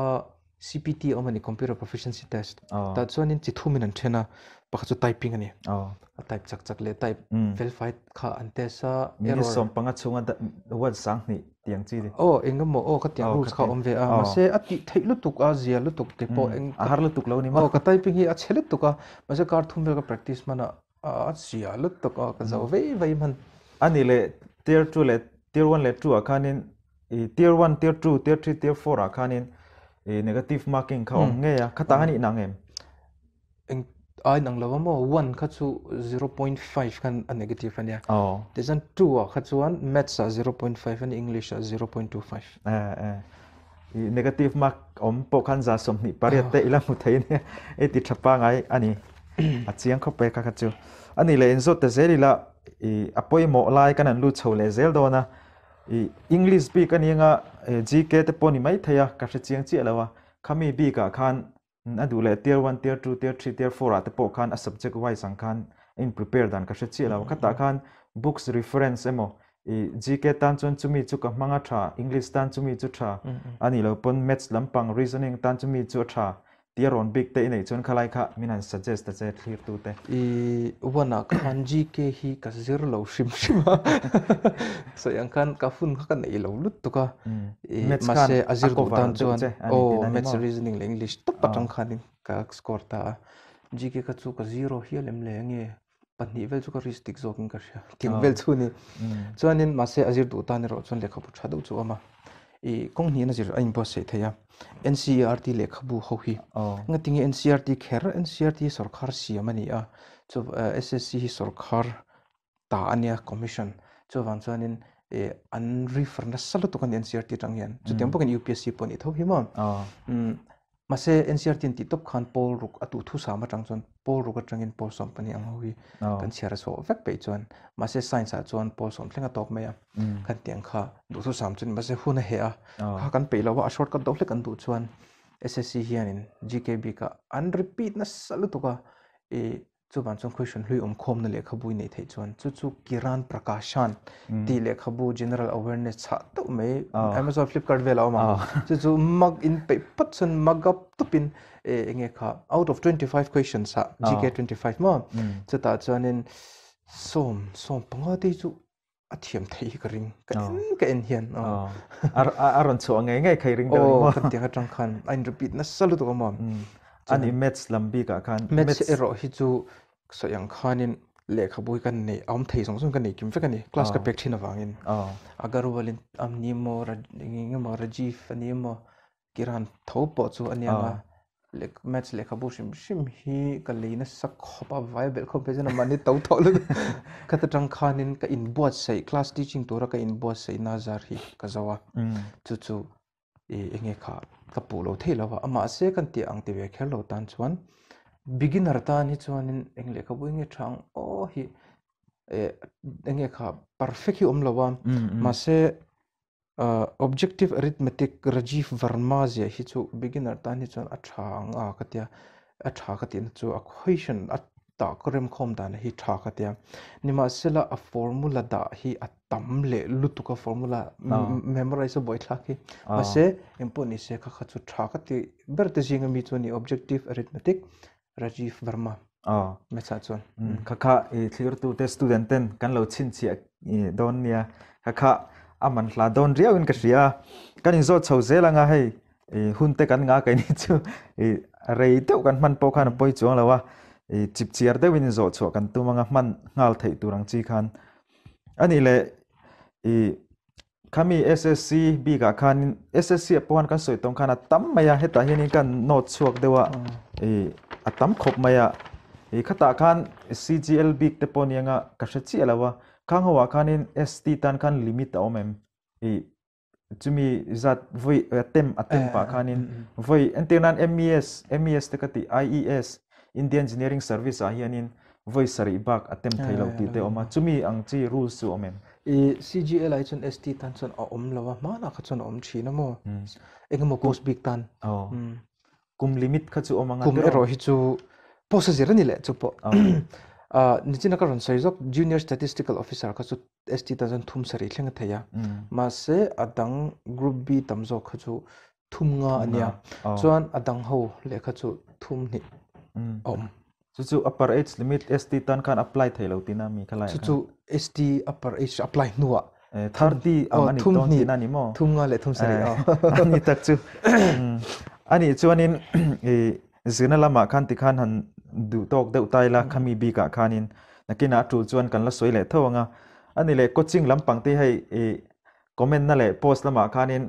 CPT a awm a ni, Computer Proficiency Test. Tah chuanin chi thumin an then a, pakhat chu typing a ni. A type chak chak leh type fel fai kha an test a, error. Minute 15 chhunga word 2000 tiang chi ni. Aw eng emaw aw ka tiang rules kha awm ve a, mahse a tih theih lutuk a zia lutuk te pawh eng. A har lutuk lo ni maw? Aw ka typing hi a chhe lutuk a, mahse kar thum vel ka practice hman a, a zia lutuk a ka zo vei vei hman. Ani leh tier 2 leh tier 1 leh 2 ah khanin i tier 1, tier 2, tier 3, tier 4 ah khanin i negative marking kha awm ngei a, khatah khan i inang em? Eng a inang lo a maw one kha chu 0.5 khan a negative a nia tichuan 2 ah kha chuan maths ah 0.5 a ni English ah 0.25. I negative mark awm pawh khan 28 te ila hmu thei ania i ti tha pangai a ni a chiang khawp e kha kha chu a ni leh inzawt ta zel ila i a pawimawh lai kan an lut chho leh zel dawn a i English bik a ni anga GK te pawh ni mai thei a ka hre chiang chiah lo a khami bik ah khan A duh leh tier one, tier two, tier three, tier four ah te pawh khan a subject wise ang khan a in prepare dan ka hre chiah lo. Khatah khan books reference emaw i GK tan chuan chumi chu ka hmang a tha, English tan chumi chu tha a nih loh pawn maths lampang reasoning tan chumi chu a tha tih a rawn bik te i neih chuan khalai kha min han suggest ta che thlir tu te. I one ah khan GK hi ka zir lo hrim hrim a, sawi ang khan ka hun kha ka neih lo lutuk a. Mahse a zir duh tan chuan aw maths reasoning leh English tawp atang khanin ka score ta a, GK kha chu ka zero hial em le enge pahnih vel chu ka risk dik zawkin ka hria tiang vel chu a ni. Chuanin mahse a zir duh tan erawh chuan lehkhabu tha deuh chu a awm a, ih kawng hnihin a zir a inbuatsaih thei a, NCERT lehkhabu ho hi engatinge NCERT kher NCERT hi sawrkhar siam a ni a, chu SSC hi sawrkhar ta a nia commission chuvang chuanin eh an refer nasa lutuk a ni NCERT atang hian chutiang bawkin UPSC pawh a nih tho hi maw mahse NCERT an tih tawp khan pawl ruk a duh thusam atang chuan pawl ruk atangin pawl 12 ang ho hi kan chhiar a chhuah vek peih chuan mahse science ah chuan pawl 10 thleng a tawk mai a kan tih ang kha duhthusam chu ni mahse hun a heh a kha kan peih lo a a shortcut deuh hlek kan duh chuan SSC hianin GK bikah an repeat nasa lutuk a ih Chuvan chuan question hlui awm khawmna lehkhabu i neih theih chuan chu chu Kiran Prakashan tih lehkhabu general awareness chhah deuh mai Amazon Flipkart velah a awm a, chu chu mug in peih phawt chuan mug up tawpin eng nge kha out of 25 questions ah GK 25 maw chutah chuanin 15 te hi chu a thiam theih hi ka ring ka en ka en hian a rawn chhuah ngei ngei khai ring deuh ni maw kan tiang atang khan a in repeat nasa lutuk a maw ani maths lam bik ah khan maths erawh hi chu sawi ang khanin lehkhabu hi kan nei a awm thei zawng zawng kan nei kim vek a ni class ka pek thin avangin Agarwal in ani maw eng emaw Rajiv ani maw Kiran tho pawh chu a nia nga. Maths lehkhabu hrim hrim hi ka lei nasa khawp a, vai belh khawp phei chuan mahni to tawh lutuk. Khata tang khanin ka inbuatsaih, class teaching tura ka inbuatsaihna zar hi ka zo a. Chu chu eng nge kha ka puh lo thei lo va, mahse kan tih ang ti ve kher lo tan chuan beginner tan hi chuanin eng lehkhabu eng nge tha ang aw hi eng nge kha perfect hi awm lo a, mahse Objective Arithmetic Rajiv Verma ziah hi chu beginner tan hi chuan a tha ang a ka tia, a tha ka tihna chu a question a tak remkhawm dan hi tha ka tia. Nimahsela a formula dah hi a tam leh lutuk a formula memorize a buaithlak hi. Mahse engpawh ni se kha kha chu tha ka tih ber te zinga mi chu a ni Objective Arithmetic Rajiv Verma Maths ah chuan. Kha kha i thlirtute student ten kan lo chhinchhiah dawn nia. Kha kha a man hla dawn riau in ka hria a. Kan inzawt chho zel anga hei i hun te kan ngah keini chu i rei deuh kan hman pawh khan a pawi chuang lo a. I chipchiar deuhin inzawh chhuah kan tum anga hman nghal theih tur ang chi khan. Anih leh i Khami SSC bikah khanin SSC ah pawh khan kan sawi tawng khan a tam mai a, hetah hianin kan note chhuak deuh a, ih a tam khawp mai a, ih khatah khan CGL bik te pawh nia ka hre chiah lo a, khang ho ah khanin ST tan khan limit a awm em? Ih chumi zat vawi a tem a tem pah khanin vawi entir nan MES MES te ka tih IES Indian Engineering Service ah hianin vawi sarih bak a tem thei lo tih te a awm a, chumi ang chi rules chu a awm em? I CGL ah hi chuan ST tan chuan a awm lo a, hmanah kha chuan a awm thin a maw? Engemaw post bik tan. Kum limit kha chu awm anga. Kum erawh hi chu post a zir a ni leh chu pawh. Nichina ka rawn sawi zawk Junior Statistical Officer kha chu ST tan chuan thum sarih thleng a thei a, mahse a dang Group B tam zawk kha chu thum nga a nia. Chuan a dang ho lehkha chu thum hnih a awm. Chu chu upper age limit ST tan khan apply thei lo tihna mi kha laiah khan? Chu chu ST upper age apply hnuah. 30 ang a nih dawn tihna ni maw? Thum nga leh thum sarih aw. A ni tak chu. A nih chuanin i zirna lamah khan tikhan han duh tawk deuh ta ila khami bikah khanin nakinah a tul chuan kan la sawi leh tho ang a. A ni leh coaching lampang te hei i comment na leh post lamah khanin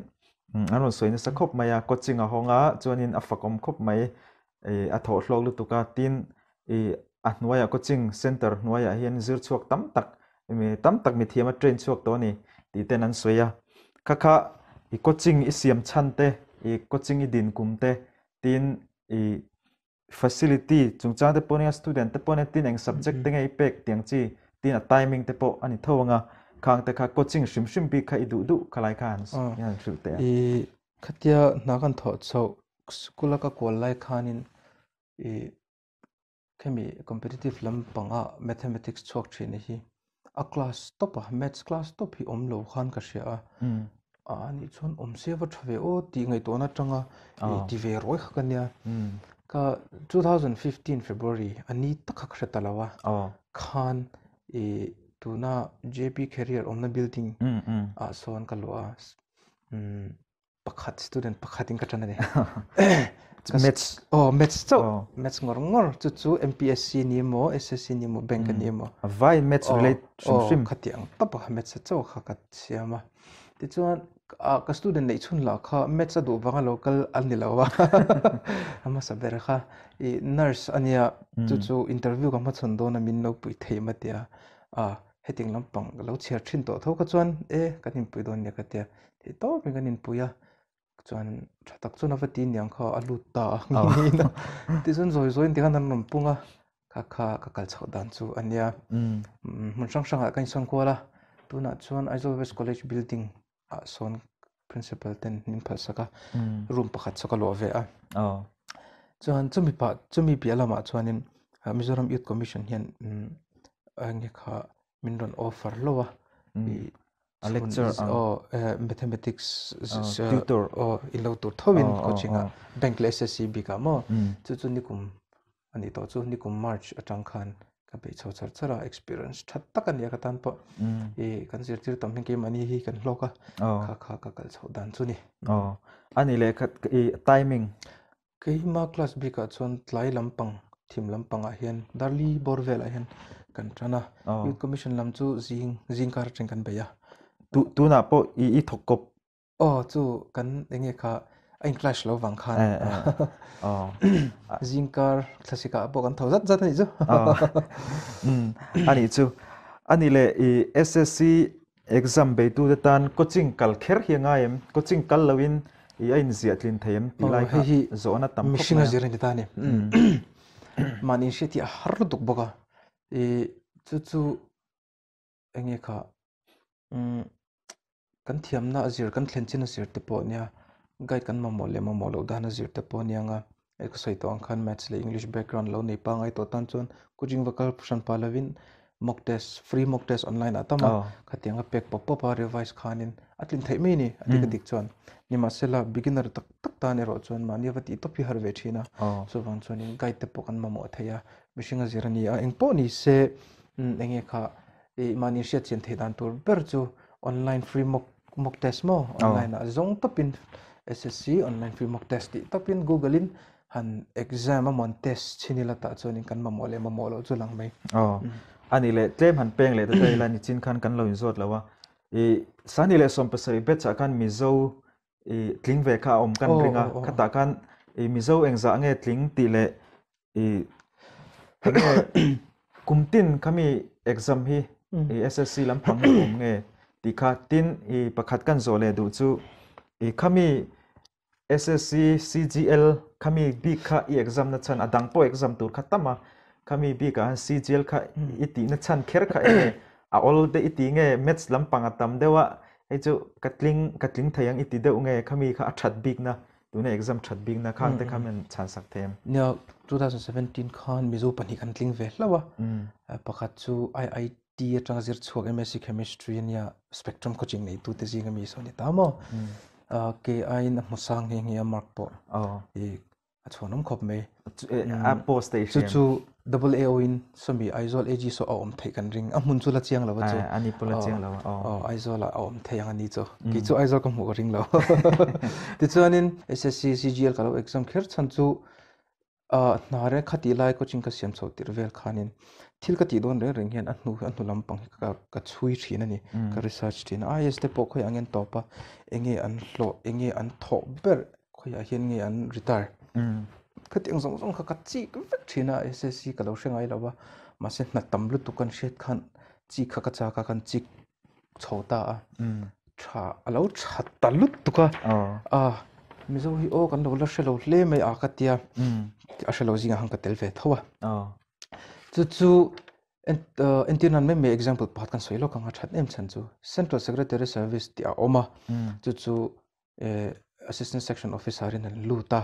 an rawn sawi nasa khawp mai a, coaching a hawng a chuanin a fakawm khawp mai i a thawh hlawk lutuk a, tin i a hnuaiah coaching center hnuaiah hian zir chhuak tam tak mi tam tak mithiam a train chhuak tawh a ni tih ten an sawi a, kha kha i coaching i siam chhan te i coaching i din kum te tin i Facility chungchang te pawh nia student te pawh nia tin eng subject te nge i pek tiang chi tin a timing te pawh a ni tho anga khang te kha coaching hrim hrim bik kha i duh duh khalai kha han han hrilh teh a. I khatia hna kan thawh chhoh school a ka kual lai khanin i khemi competitive lampanga mathematics chhuak thin hi a class tawp a maths class tawp hi awm lo khan ka hria a a nih chuan awm se va tha ve aw tih ngaihtuahna atanga i ti ve rawi kha ka nia ka 2015 February a ni tak kha ka hre ta lo a khan i tuna JP Career awmna building ah sawn ka luah a pakhat student pakhat in ka tan ani maths oh maths chauh maths ngawr ngawr chu chu MPSC ni emaw SSC ni emaw bank ani emaw vai maths relate hrim hrim khati ang tawp a maths chauh kha ka siam a tichuan ka student neih chhun lah kha maths a duh vanga lo kal a ni lo a a hmasa ber kha i nurse ania chu chu interview ka hmachhawn dawn a min lo pui thei ma tia a hetiang lampang ka lo chhiar thin tawh tho kha chuan e kan inpui dawn nia ka tia Theih tawpin kan inpui a, chuan tha tak chuan a va ti niang kha a lut ta a ngeiin a. Tichuan zawi zawiin tikhan an rawn pung a, kha kha ka kal chhoh dan chu a nia. Hmun hrang hrangah ka insawn kual a, tunah chuan Aizawl West College building ah sawn principal ten min phalsak a, room pakhat chu ka luah ve a. Chuan chumi pah chumi piah lamah chuanin Mizoram Youth Commission hian eng nge kha min rawn offer hlauh a. A lecture ang. Aw mathematics tutor. Aw in lo tur tho in coaching ah bank leh SSC bik ah maw chu chu nikum a nih tawh chu nikum March atang khan ka beih chho char char a experience tha tak a nia ka tan pawh i kan zirtir tam hian keimahni hi kan hlawk a kha kha ka kal chhoh dan chu ni. Aw a nih leh khat i timing. Keima class bikah chuan tlai lampang thim lampangah hian Darli bawr velah hian kan tan a, Youth Commission lam chu zing zing kar atang kan bei a. Tunah pawh i i thawk kawp? Aw chu kan eng nge kha A in clash lo vang khan. Zingkar thlasika pawh kan tho zat zat anih chu. Anih chu. Anih leh i SSC exam beitute tan coaching kal kher hi a ngai em? Coaching kal loin i a inziah tlin thei em tih lai kha zawhna tam khawp mai a. Mihring a zir a ni ta a ni. Mahni inhriat hi a har lutuk bawk a. I chu chu enge kha umm kan thiamna a zir kan thlen chin a zir te pawh nia guide kan mamawh leh mamawh loh dan a zir te pawh ania nga hei ka sawi tawh ang khan maths leh english background lo nei pangai tawh tan chuan coaching va kal hran pah lovin mock test free mock test online ah tam a khatiang a pek pawp pawp a revise khanin a tlin theih mai a ni a dik a dik chuan nimahsela beginner tak tak tan erawh chuan mahni va tih tawp hi har ve thin a chuvang chuanin guide te pawh kan mamawh thei a mihring a zir a ni a engpawh ni se enge kha i mahni hriat chian theih dan tur ber chu online free mock mock test maw online ah zawng tawpin SSC online free mock test tih tawpin google in han exam a mawn test chhin ila tah chuanin kan mamawh leh mamawh loh chu lang mai. Aw ani leh tlem han peng leh ta ta ila nichin khan kan lo inzawt lo a i sani leh 17 batch ah khan Mizo i tling ve kha a awm kan ring a khatah khan i Mizo engzah nge tling tih leh i enge kumtin khami exam hi i SSC lampang hi awm nge tih kha tin i pakhat kan zawh leh duh chu i khami SSC CGL khami bik kha i exam na chhan a dang pawh exam tur kha tam a khami bik ah CGL kha i tih na chhan kher kha enge a awl te i ti nge maths lampang a tam deuh a hei chu ka tling ka tling thei ang i ti deuh nge khami kha a that bik na tuna exam that bik na khang te kha min chhan sak thei em? Nia, 2017 khan Mizo pahnih kan tling ve hlauh a, pakhat chu IIT atanga zir chhuak MSc Chemistry ania Spectrum coaching nei tute zinga mi saw ni ta maw? Kei aiin a hmu sang nghe nghe a mark pawh i a chhuanawm khawp mai. A post te i hriam. Chu chu double AO in sawmi Aizawl AG saw a awm theih kan ring. A hmun chu la chiang lo a chu. Ani pawh la chiang lo a. Aw Aizawl ah a awm thei ang ani chu. Kei chu Aizawl ka hmuh ka ring lo. Tichuanin SSC CGL ka lo exam kher chhan chu hna reng khatih lai coaching ka siam chho tirh vel khanin thil ka tih dawn reng reng hian a hnu a hnu lampang hi ka ka chhui thin a ni. Ka research thin a. IAS te pawh khawiah nge an tawp a, enge an hlawh, enge an thawh ber Khawiah hian nge an retire? Khatiang zawng zawng kha ka chik vek thin a, SSC ka lo hre ngai lo va, mahse hna tam lutuk kan hriat khan chik kha ka chak a, kan chik chho ta a, tha a lo tha ta lutuk a, a Mizo hi aw kan lo la hre lo hle mai a ka tia, a hre lo zingah khan ka tel ve tho a, chu chu Entir nan mai mai example pakhat kan sawi lawk ang a that em chhan chu Central Secretary Service tih a awm a, chu chu Assistant Section Officer in an lut a,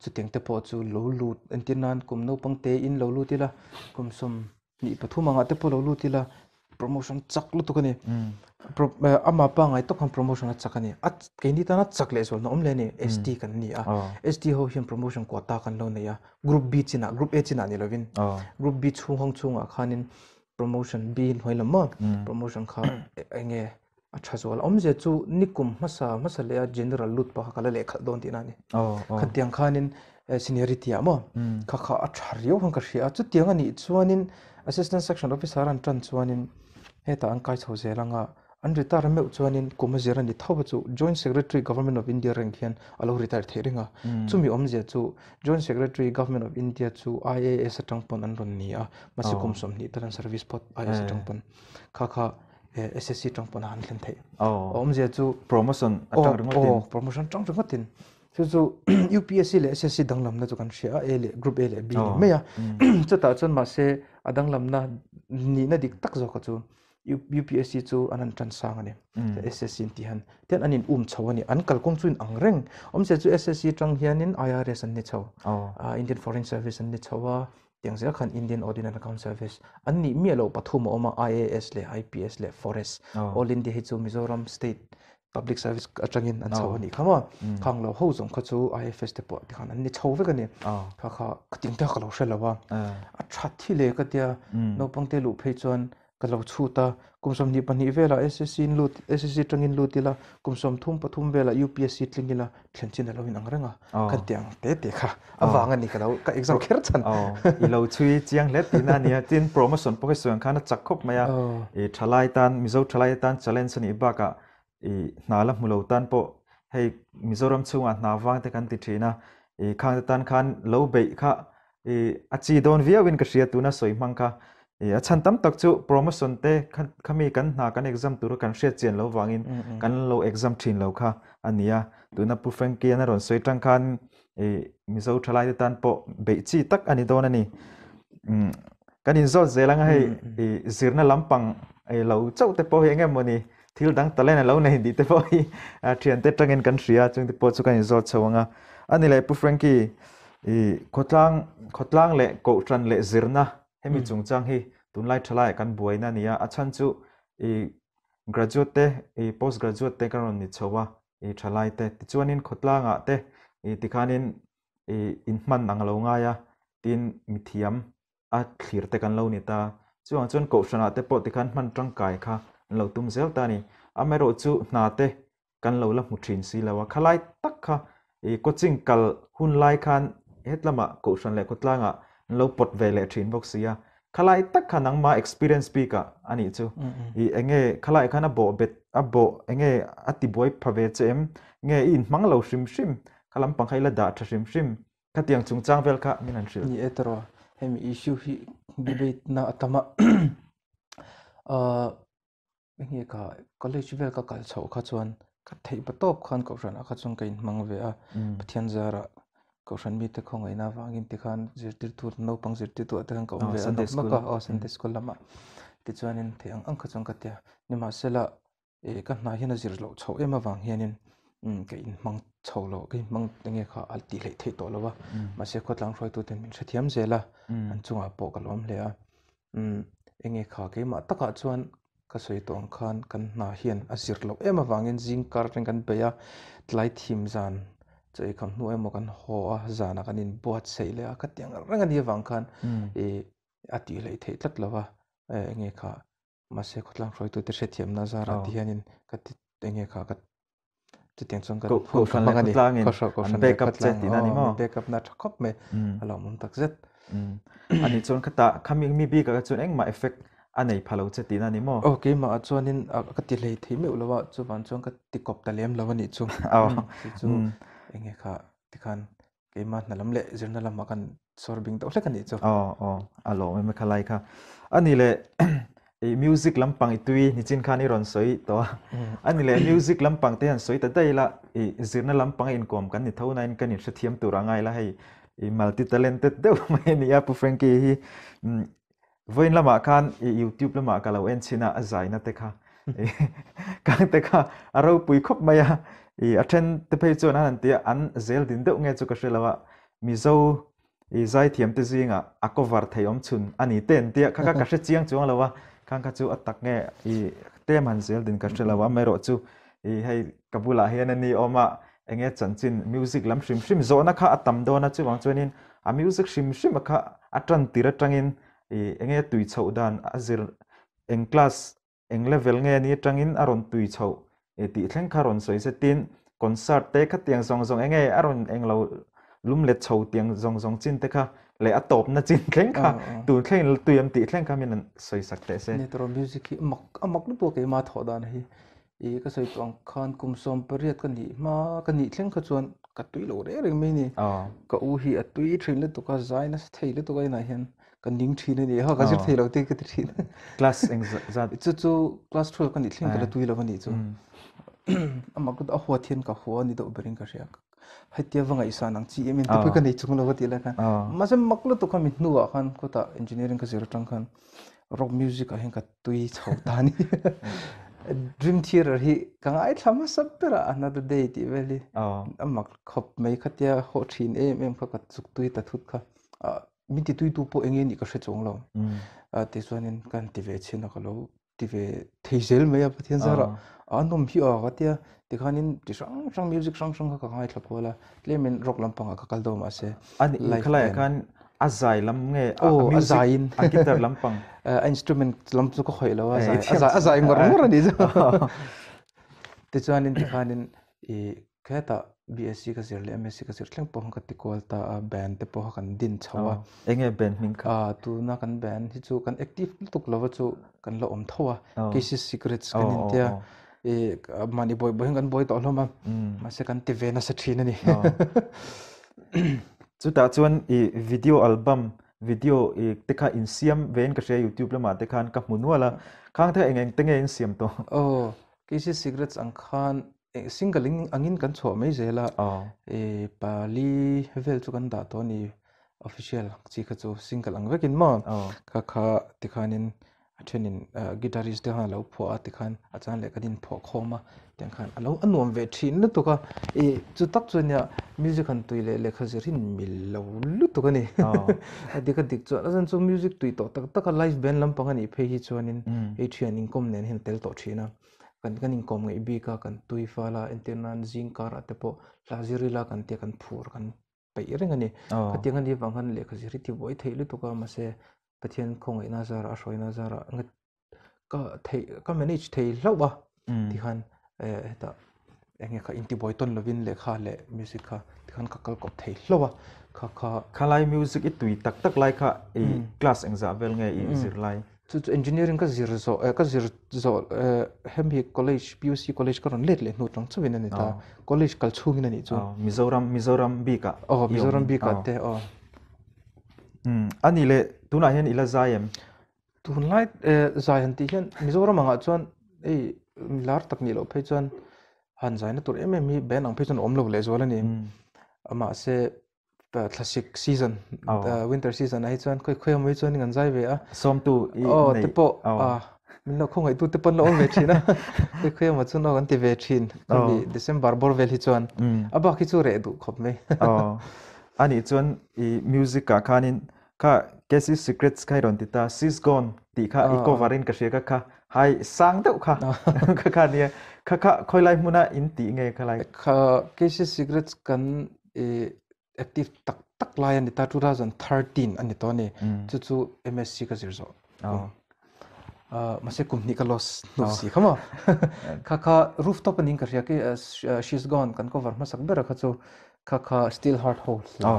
chutiang te pawh chu lo lut entir nan kum naupang te in lo lut ila kum 23 angah te pawh lo lut ila promotion chak lutuk a ni. Ama pangngai tawk khan promotion a chak a ni. A keini tana chak leh zualna awm leh a ni ST kan ni a, ST ho hian promotion quota kan lo nei a, Group B chinah Group A chinah ni lovin Group B chhung hawng chhungah khanin promotion B hnuai lam maw promotion kha eng nge A tha zual awmzia chu nikum hmasa hmasa leh a general lut pawh kha ka la leh khalh dawn tihna a ni. Khatiang khanin seniority ah maw kha kha a tha riau khan ka hria a, chutiang a nih chuanin assistant section officer an tan chuanin hetah an kai chho zel anga an retire meuh chuanin kum a zir a ni tho a chu joint secretary government of India rank hian a lo retire theih reng a, chumi awmzia chu joint secretary government of India chu IAS atang pawn an rawn ni a, mahse kum 20 tal an service phawt IAS atang pawn kha kha SSC tang pawn a han thlen theih. Awmzia chu promotion atang ringawtin. Aw, promotion atang ringawtin. Chu chu UPSC leh SSC danglamna chu kan hria a, A leh group A leh B ni mai a. Chutah chuan mahse a danglamna nihna dik tak zawka chu UPSC chu an han tan sang a ni. SSC an tih hian tian an in um chho a ni. An kalkawng chu in ang reng. Awmzia chu SSC atang hianin IRS an ni chho. Indian Foreign Service an ni chho a. Tiang zel khan Indian Audit and Account Service an nih miah loh pathum a awm a, IAS leh IPS leh Forest. All India hi chu Mizoram State Public Service atangin an chho a nih kha maw. Khang lo ho zawng kha chu IFS te pawh tikhan an ni chho vek a ni. Kha kha ka ting te kha ka lo hre lo a. A that hi le ka tia naupang te luh phei chuan Ka lo chhut a, kum 22 velah SSC in lut, SSC tangin lut ila, kum 33 velah UPSC tling ila, thlen chin a lo inang reng a, kan tih ang te te kha a vang a ni ka lo, ka exam kher chhan. Aw, i lo chhui chiang hle tihna a nia, tin promotion pawh hi sawi ang khan a chak khawp mai a, i thalai tan, Mizo thalai tan challenge a nih bakah i hna la hmu lo tan pawh. Hei Mizoram chhungah hna vang te kan ti thin a, i khang te tan khan lo beih kha i a chi dawn viauin ka hria tuna sawi hmang kha. I a chhan tam tak chu promotion te khami kan hna kan exam tura kan hriat chian lo vangin kan lo exam thin lo kha a ni a. Tuna Pu Frankie-an a rawn sawi tang khan i Mizo thalai te tan pawh beih chi tak a ni dawn a ni. Kan inzawt zel anga hei i zirna lampang lo chauh te pawh hi eng emaw ni thil dang talent a lo nei tih te pawh hi thiante atangin kan hria a, chung te pawh chu kan inzawt chho ang a. A ni leh Pu Frankie i khawtlang khawtlang leh kohhran leh zirna hemi chungchang hi tunlai thalaiah kan buaina a ni a, a chhan chu i graduate te i post graduate te kan rawn ni chho a i thalai te tichuanin khawtlangah te i tikhanin i inhman ang lo ngai a tin mithiam a thlir te kan lo ni ta. Chuvang chuan kohhranah te pawh tikhan hman tangkai kha an lo tum zel ta a ni. Amaherawhchu hna te kan lo la hmu thin si lo a, khalai tak kha i coaching kal hun lai khan hetlamah kohhran leh khawtlangah an lo pawt ve leh thin bawk si a. Khalai tak kha nangma experience bik ah a nih chu. I enge khalai khan a bawh bet a bawh enge a ti buai pha ve che em? Nge i inhmang lo hrim hrim? Kha lampang kha i la dah tha hrim hrim. Khatiang chungchang vel kha min han hrilh. Ni e tawrh a, hemi issue hi debate na a tam a. Enge ka college vel ka kal chhoh kha chuan ka theih pa tawp khan kohhran ah kha chuan ka inhmang ve a. Pathian zarah kohhran mite khawngaihna avangin tikhan zirtirtu naupang zirtirtu ah te khan ka awm ve a nawk nawk a, aw Sunday school lamah. Tichuanin theih ang ang kha chuan ka ti a, nimahsela eh ka hna hian a zir loh chhoh em avang hianin ka inhmang chho lo ka inhmang enge kha a tih hleih theih tawh lo a mahse khawtlang hruaitu ten min hrethiam zel a an chungah pawh ka lawm hle a enge kha keimah takah chuan ka sawi tawh ang khan kan hna hian a zir loh em avangin zing kar atangin kan bei a tlai thim zan chaw ei kham hnu emaw kan haw a zanah kan inbuatsaih leh a khatiang reng a nih avang khan ih a tih hleih theih tlat lo va enge kha. Mahse khawtlang hruaitute hrethiamna zarah ti hianin ka ti enge kha ka chutiang chuan ka hun ka hmang a ni. An back up che tihna a ni maw? Back up na tha khawp mai. A lawmawm tak zet. Ani chuan khata khami mi bikah kha chuan engmah effect a nei pha lo che tihna a ni maw? Aw keimah chuanin ka ti hlei thei meuh lo a, chuvang chuan ka ti kawp ta lem lo a nih chu. Chu chu enge kha tikhan Keimah hna lam leh zirna lamah kan sawr bing deuh hlek a nih chu. Aw aw a lawm em kha lai kha. A ni leh i music lampang i tui nichin khan i rawn sawi tawh a. A ni leh music lampang te han sawi ta daih ila i zirna lampang a inkawm kan ni tho nain kan inhrethiam tur a ngai la hei i multi talented deuh mai a ni a Pu Frankie hi. Vawiin lamah khan i YouTube lamah ka lo en chhin a, a zaina te kha kang te kha a ropui khawp mai a, i a then te phei chuan an han ti a, an zel din deuh nge chu ka hre lo a, Mizo i zaithiam te zingah a cover thei awm chhun a ni te an ti a, kha kha ka hre chiang chuang lo a, khang kha chu a tak nge i tlem han zel din ka hre lo a, amaherawh chu i hei ka bulah hian a ni awm a, enge chanchin music lam hrim hrim zawhna kha a tam dawn a, chuvang chuanin a music hrim hrim a kha a tan tir atangin i enge tui chhoh dan a zir eng class eng level nge ni atangin a rawn tui chhoh i tih thleng kha rawn sawi se tin concert te khatiang zawng zawng enge a rawn englo lum let chho tiang zawng zawng chin te kha leh a tawpna chin thleng kha tun thleng tui am tih thleng kha min an sawi sak teh se. Ni tawrh music hi a mak a mak lutuk a keimah thawh dan hi I ka sawi tawh ang khan kum 18 ka nih hma ka nih thleng kha chuan ka tui lo reng reng mai a ni. Ka u hi a tui thin lutuk a, zai nasa thei lutuk a inah hian ka ning thin a ni a, ka zir thei lo te ka ti thin. Class eng zat? Chu chu class 12 ka nih thleng ka la tui lo a nih chu. Amah ka a huat hian ka hua a ni deuh berin ka hria. Hetia va ngaihsan ang chi em in te pawh ka nei chung lo a tih lai khan. Mahse mak lutuk kha mi hnuah khan khawtah engineering ka zir atang khan rock music ah hian ka tui chho ta a ni. Dream Theater hi ka ngaithla hmasa ber a Another Day tih vel hi a mak khawp mai khatia haw thin em em kha ka chuk tui ta thut kha. Min ti tui tu pawh eng nge nih ka hre chuang lo. Tichuanin ka han ti ve chhin a ka lo ti ve thei zel mai a Pathian zara a nawm hi a ka tia tikhanin ti hrang hrang music hrang hrang kha ka ngaithla kual a tlemin rock lampangah ka kal deuh mahse ani khalaiah khan a zai lam nge a music a guitar lampang a instrument lam chu ka khawih lo a zai a zai ngawr ngawr a ni chu tichuanin tikhanin i Khetah BSc ka zir leh MSc ka zir thleng pawh ka ti kual ta a, band te pawh kan din chho a. Enge band hming kha? Tuna kan band hi chu kan active lutuk lova chu kan la awm tho a, Cases Secrets kan intia. I mahni buai buai hian kan buai tawh hlawm a, mahse kan ti ve nasa thin a ni. Chutah chuan i video album, video i te kha insiam vein ka hria YouTube lamah te khan ka hmu nual a, khang te kha eng eng te nge insiam tawh? Aw, KC Cigarettes ang khan single in angin kan chhuah mai zel a, i pali vel chu kan dah tawh a ni, official chi kha chu single ang vekin maw, kha kha tikhanin A thenin guitarist te khan a lo phuah a tikhan a chan leh kan inphuah khawm a tiang khan a lo a nuam ve thin lutuk a ih chu tak chu ania music han tui leh lehkha zir hi mil lo lutuk a ni a dik a dik chuan a zan chu music tui tawh tak tak a live band lampang a nih phei hi chuanin hei thian inkawm nen hian a tel tawh thin a kan kan inkawm ngeih bik a kan tui fal a entir nan zing karah te pawh hla zir ila kan tia kan phur kan peih reng a ni. Khatiang a nih avang khan lehkha zir hi ti buai theih lutuk a, mahse Pathian khawngaihna zarah a hruaina zarah ka theih ka manage thei hlauh a tikhan hetah eng nge kha intibuai tawn lovin lehkha leh music kha tikhan ka kal kawp thei hlauh a kha kha Khalai music i tui tak tak lai kha i class engzah vel nge i zir lai? Chu chu engineering ka zir zawh eh ka zir zawh eh hemi college PUC college ka rawn let leh hnu tang chauhin a ni ta college kal chhungin a nih chu. Mizoram Mizoram bikah aw Mizoram bikah te aw. Um a nih leh tunah hian i la zai em? Tunlai eh zai han tih hian Mizoram angah chuan hei lar tak nih loh phei chuan han zaina tur em em hi band ang phei chuan a awm lo lehzual a ni. Mahse thlasik season winter season ah hi chuan khawi khawi amaw hi chuan kan zai ve a sawmtu i nei te pawh min lo khawngaih te pawn la awm ve thin a khawi khawi amaw chuan aw kan ti ve thin khami December bawr vel hi chuan a bak hi chu reh duh khawp mai ani chuan i music ah khanin kha Casey Secrets kha i rawn ti ta She's Gone tih kha i cover in ka hria ka kha hai sang deuh kha kha kha nia kha kha khawi lai hmuna in tih nge kha lai kha Casey Secrets kan i active tak tak lai a ni ta 2013 a ni tawh a ni chu chu MSc ka zir zawh mahse kum hnih ka loss hnu si kha maw kha kha rooftop anin ka hria ki she's gone kan cover hmasak ber a kha chu kha kha steel heart ho hla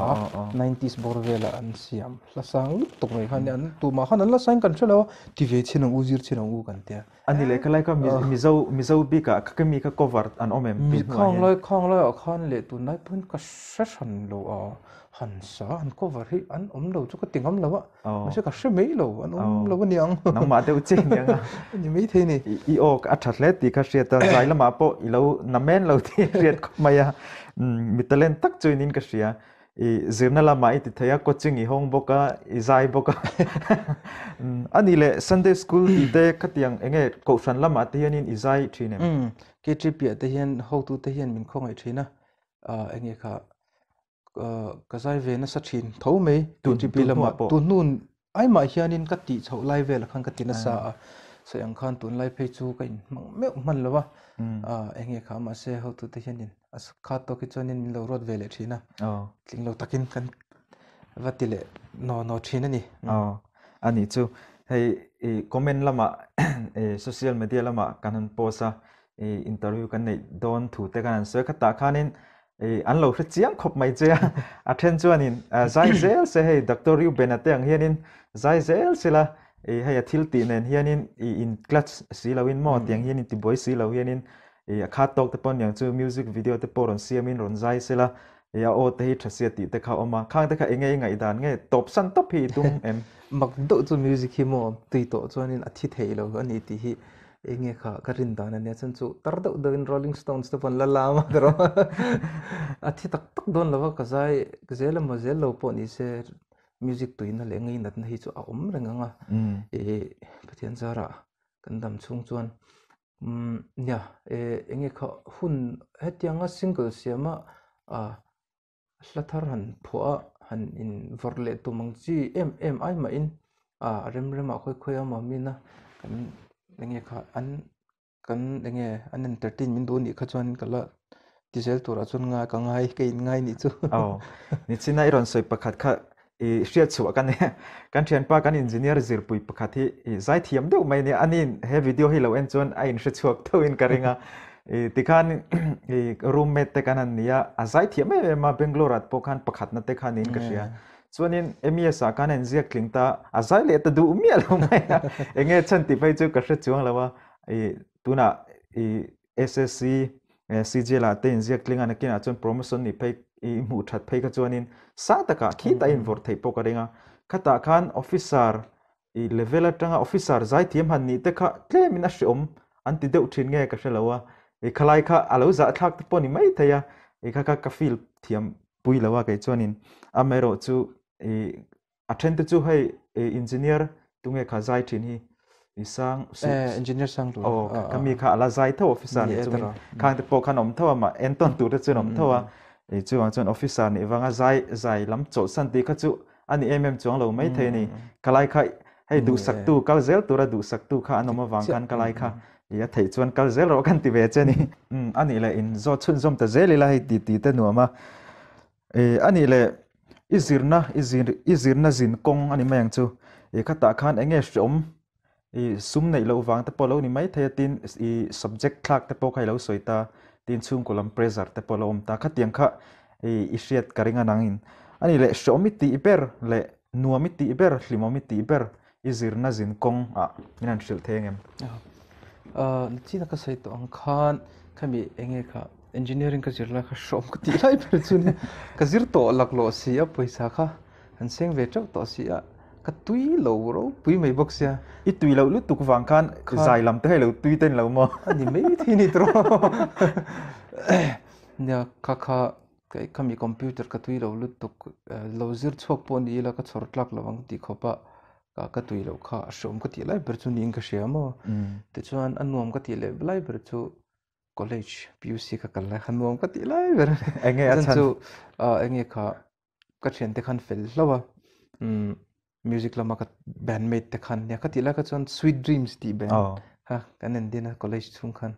90s bawr vela an siam hla sang lutuk mai khan an tumah khan an la sign kan hre lo a ti ve chin ang u zir chin ang u kan tia Ani leh khalai kha Mizo Mizo bikah kha mi kha cover an awm em tun hnuah hian? Khang khang laiah khan leh tunlai pawhin ka hre hran lo a, han sa han cover hi an awm lo chu ka ti ngam lo a, mahse ka hre mai lo an awm lo a niang. Nangmah deuh che aniang a. Ni maithei ni. I aw a tha hle tih kha hriat a, zai lamah pawh i lo namen lo tih hriat khawp mai a, mi talent tak chu in ka hria. I zirna lamah i ti thei a, coaching i hawng bawk a, i zai bawk a. A nih leh Sunday school tih te khatiang eng nge kohhran lamah te hianin i zai thin em? Umm, KTP ah te hian hotu te hian min khawngaih thin a, eng nge kha ka zai ve nasa thin tho mai KTP lamah tun hnu Aimah hianin ka tih chhoh lai velah khan ka ti nasa a, sawi ang khan tunlai phei chu ka inhmang meuh hman lo a, eng nge kha mahse hotute hianin a khat tawk hi chuanin min lo ruat ve leh thin a, tling lo takin kan va ti leh naw naw thin a ni. Aw, a nih chu. Hei i comment lamah social media lamah kan han post a, i interview kan neih dawn thu te kan han sawi a, khatah khanin an lo hre chiang khawp mai che a a then chuanin zai zel se hei Doctor Reuben-a te ang hianin zai zel sila i hei a thil tih nen hianin i in clutch si loin maw tiang hian in tibuai si lo hianin i a khat tawk te pawh niang chu music video te pawh rawn siamin rawn zai sila i a aw te hi tha sia tih te kha a awm a khang te kha enge i ngaihdan nge tawp san tawp hi i tum em? Mak deuh chu music hi maw tui tawh chuanin a thi thei lo a ni tih hi Enge kha ka rin dan a nia chuan chu tar deuh deuh in Rolling Stones te pawh an la lam a ka rawh a thi tak tak dawn lo a ka zai zel emaw zel lo pawh ni se music tuina leh ngainatna hi chu a awm reng ang a ih Pathian zarah kan dam chhung chuan umm nia enge kha hun hetianga single siama ah Hla thar han phuah a, han in vawrh leh tum ang chi em em ai mahin a rem remah khawi khawi a mawmin a kan enge kha an kan enge an entertain min duh anih kha chuan ka la ti zel turah chuan ngai ka ngai ka in ngai nih chu. Aw, nichina i rawn sawi pakhat kha i hriat chhuah ka nia. Kan thianpa kan engineer zirpui pakhat hi i zaithiam deuh mai nia. Aniin he video hi lo en chuan a inhre chhuak deuhin ka ring a. I tikhan i roommate te kan han ni a, a zai thiam em em a, Bangalore ah pawh khan pakhatna te kha niin ka hria. Chuanin MES ah khan a inziak tling ta, a zai leh ta duh miah lo mai a, enge chhan tih phei chu ka hre chuang lo a, i tunah i I SSC CGL ah te inziak tling a nakinah chuan promotion nih phei i hmuh that phei kha chuanin sang takah khitah in vawrh theih pawh ka ring a. Khatah khan officer i level atanga officer zaithiam han nih te kha tlemin a hreawm an ti deuh thin nge ka hre lo a. I khalai kha a lo zahthlak te pawh ni mai thei a, i kha kha ka feel thiam pui lo a kei chuanin amaherawh chu i A then te chu hei engineer tunge kha zai thin hi i sang engineer sang tur aw ka mi kha ala zai tho officer ni chungin khang te pawh khan awm tho a ma entawn tur te chuan awm tho a i chuang chuan officer nih vanga zai zai lam chawlhsan tih kha chu ani em em chuang lo mai thei a ni kalai kha hei duhsaktu kal zel tura duhsaktu kha an awm avang khan kalai kha i a theih chuan kal zel rawh kan ti ve che ni anih leh in zawt chhunzawm ta zel ila hei ti ti te nuam a E, a nih leh, i zirna, i zir, i zirna zin kawng a ni mai ang chu. E, khatah khan eng nge hreawm, i sum neih loh vang te pawh lo ni mai thei a, tin i subject thlak te pawh kha i lo sawi ta, tin chhungkaw lam pressure te pawh a lo awm ta. Khatiang kha i, i hriat ka ring a nangin. A nih leh, hreawm i tih ber leh nuam i tih ber, hlimawm i tih ber, i zirna zin kawng ah min han hrilh thei ang em? Nachina ka sawi tawh ang khan khami enge kha engineering ka zir lai kha hrawm ka tih lai ber chu nia ka zir tawh laklawh si a pawisa kha an seng ve teuh tawh si a ka tui lo ropui mai bawk sia. I tui loh lutuk vang khan zai lam te hei lo tui te ni lo maw? A ni mai thei ni tawh nia kha kha Kei khami computer ka tui lo lutuk lo zir chhuak pawh ni ila ka chhawr tlak lo ang tih khawp a ka tui loh kha a hreawm ka tih lai ber chu niin ka hria maw. Tichuan a nuam ka tih leh lai ber chu college PUC ka kal lai kha nuam ka tih lai ber a ni. Enge a chhan? Chu enge kha ka thiante khan fel hlauh a music lama ka bandmate te khan nia kha tih lai kha chuan Sweet Dreams tih band kha kan en din a college chhung khan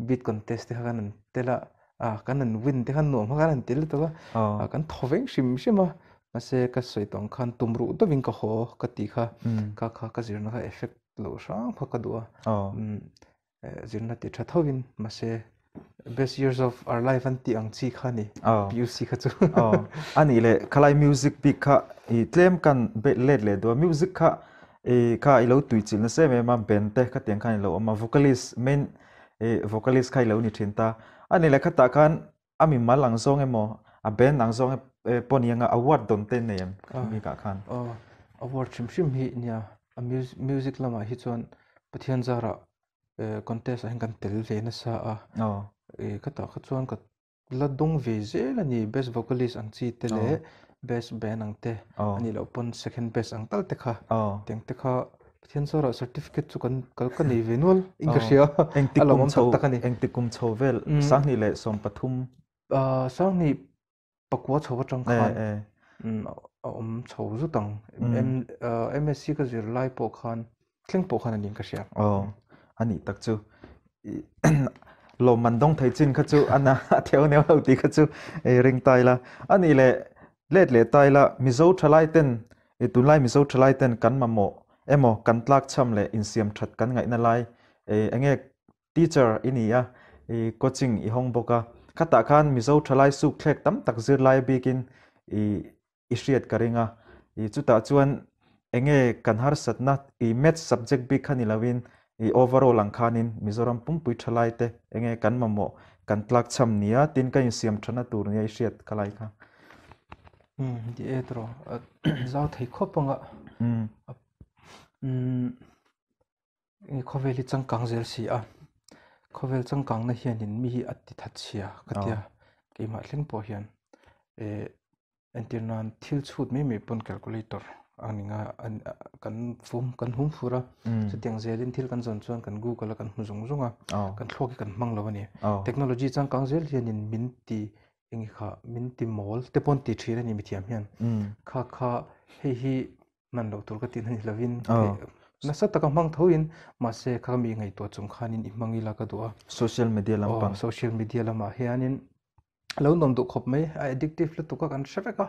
beat contest te kha kan han tel a ah kan han win te khan nuam kha kan han ti lutuk a kan thaw veng hrim hrim a mahse ka sawi tawh ang khan tum ruh deuhin ka haw ka tih kha kha kha ka zirna kha effect loh hrang kha ka duh a Zirna ti tha tho in mahse best years of our life an tih ang chi kha ni PUC kha chu. A nih leh khalai music bik kha i tlem kan let leh duh a music kha i kha i lo tui chilh nasa em em a band te khatiang khan i lo awm a vocalist main vocalist kha i lo ni thin ta. A nih leh khatah khan a mimal ang zawng emaw a band ang zawng pawh ni anga award dawn te nei em bikah khan? Aw award hrim hrim hi nia a music lamah hi chuan Pathian zarah contest ah hian kan tel ve nasa a khatah kha chuan ka la dawng ve zel a ni best vocalist ang chi te leh best band ang te anih loh pawn second best ang tal te kha tiang te kha Pathian zarah certificate chu kan kal ka nei ve nual in ka hria a lo awm tak tak a ni. Engtik kum chho vel 2013? 20pakua chho atang khan a awm chho zut ang. MSc ka zir lai pawh khan thleng pawh khan a niin ka hria. Aw a nih tak chu. Lawmman dawng thei chin kha chu a na a theu neu lo tih kha chu ring ta ila. A nih leh let leh ta ila Mizo thalai ten I tunlai Mizo thalai ten kan mamawh emaw kan tlak cham leh insiam that kan ngaihna lai enge teacher i ni a, i coaching i hawng bawk a, khatah khan Mizo thalai suk thlek tam tak zirlai bikin i i hriat ka ring a, i chutah chuan enge kan harsatna i maths subject bik kha ni loin i overall ang khanin Mizoram pumpui thalai te enge kan mamawh kan tlak cham nia tin ka insiam thana tur nia i hriat ka lai kha. Di e tawh zau thei khawp anga khawvel hi changkang zel si a khawvel changkang na hianin mi hi a ti that chhia ka tia keimah thleng pawh hian Entir nan thil chhut mai mai pawn calculator a ni nga kan fum kan hum fur a chutiang zelin thil kan zawn chuan kan google a kan hmu zung zung a kan thluak hi kan hmang lo a ni technology changkang zel hianin min ti eng kha min ti mawl te pawn ti thin a ni mithiam hian kha kha hei hi hman loh tur ka tih na ni lovin nasa taka hmang thoin mahse kha mi ngaihtuah chung khanin i hmang ila ka duh a social media lampang social media lamah hianin lo nuam duh khawp mai a addictive lutuk a kan hre vek a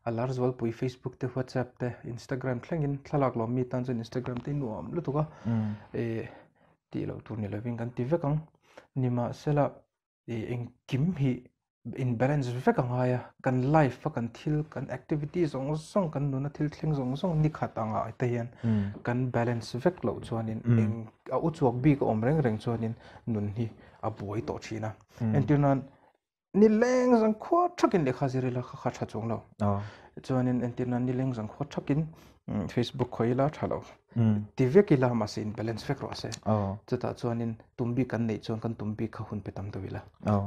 a lar zualpui Facebook te WhatsApp te Instagram thlengin thlalak lawm mi tan chuan Instagram te nuam lutuk a eh tih loh tur ni lovin kan ti vek ang nimahsela eh engkim hi. In balance vek a ngai a, kan life a kan thil kan activity zawng zawng kan nuna thil thleng zawng zawng ni khat anga te hian kan balance vek loh chuanin eng a uchuak bik a awm reng reng chuanin nun hi a buai tawh thin a. Entir nan nileng zang khua thakin lehkha zir ila kha kha tha chuang lo. Chuanin entir nan nileng zang khua thakin Facebook khawi ila tha lo. Ti vek ila mahse in balance vek rawh se. Chutah chuanin tum bik kan neih chuan kan tum bik kha hun pe tam deuh ila.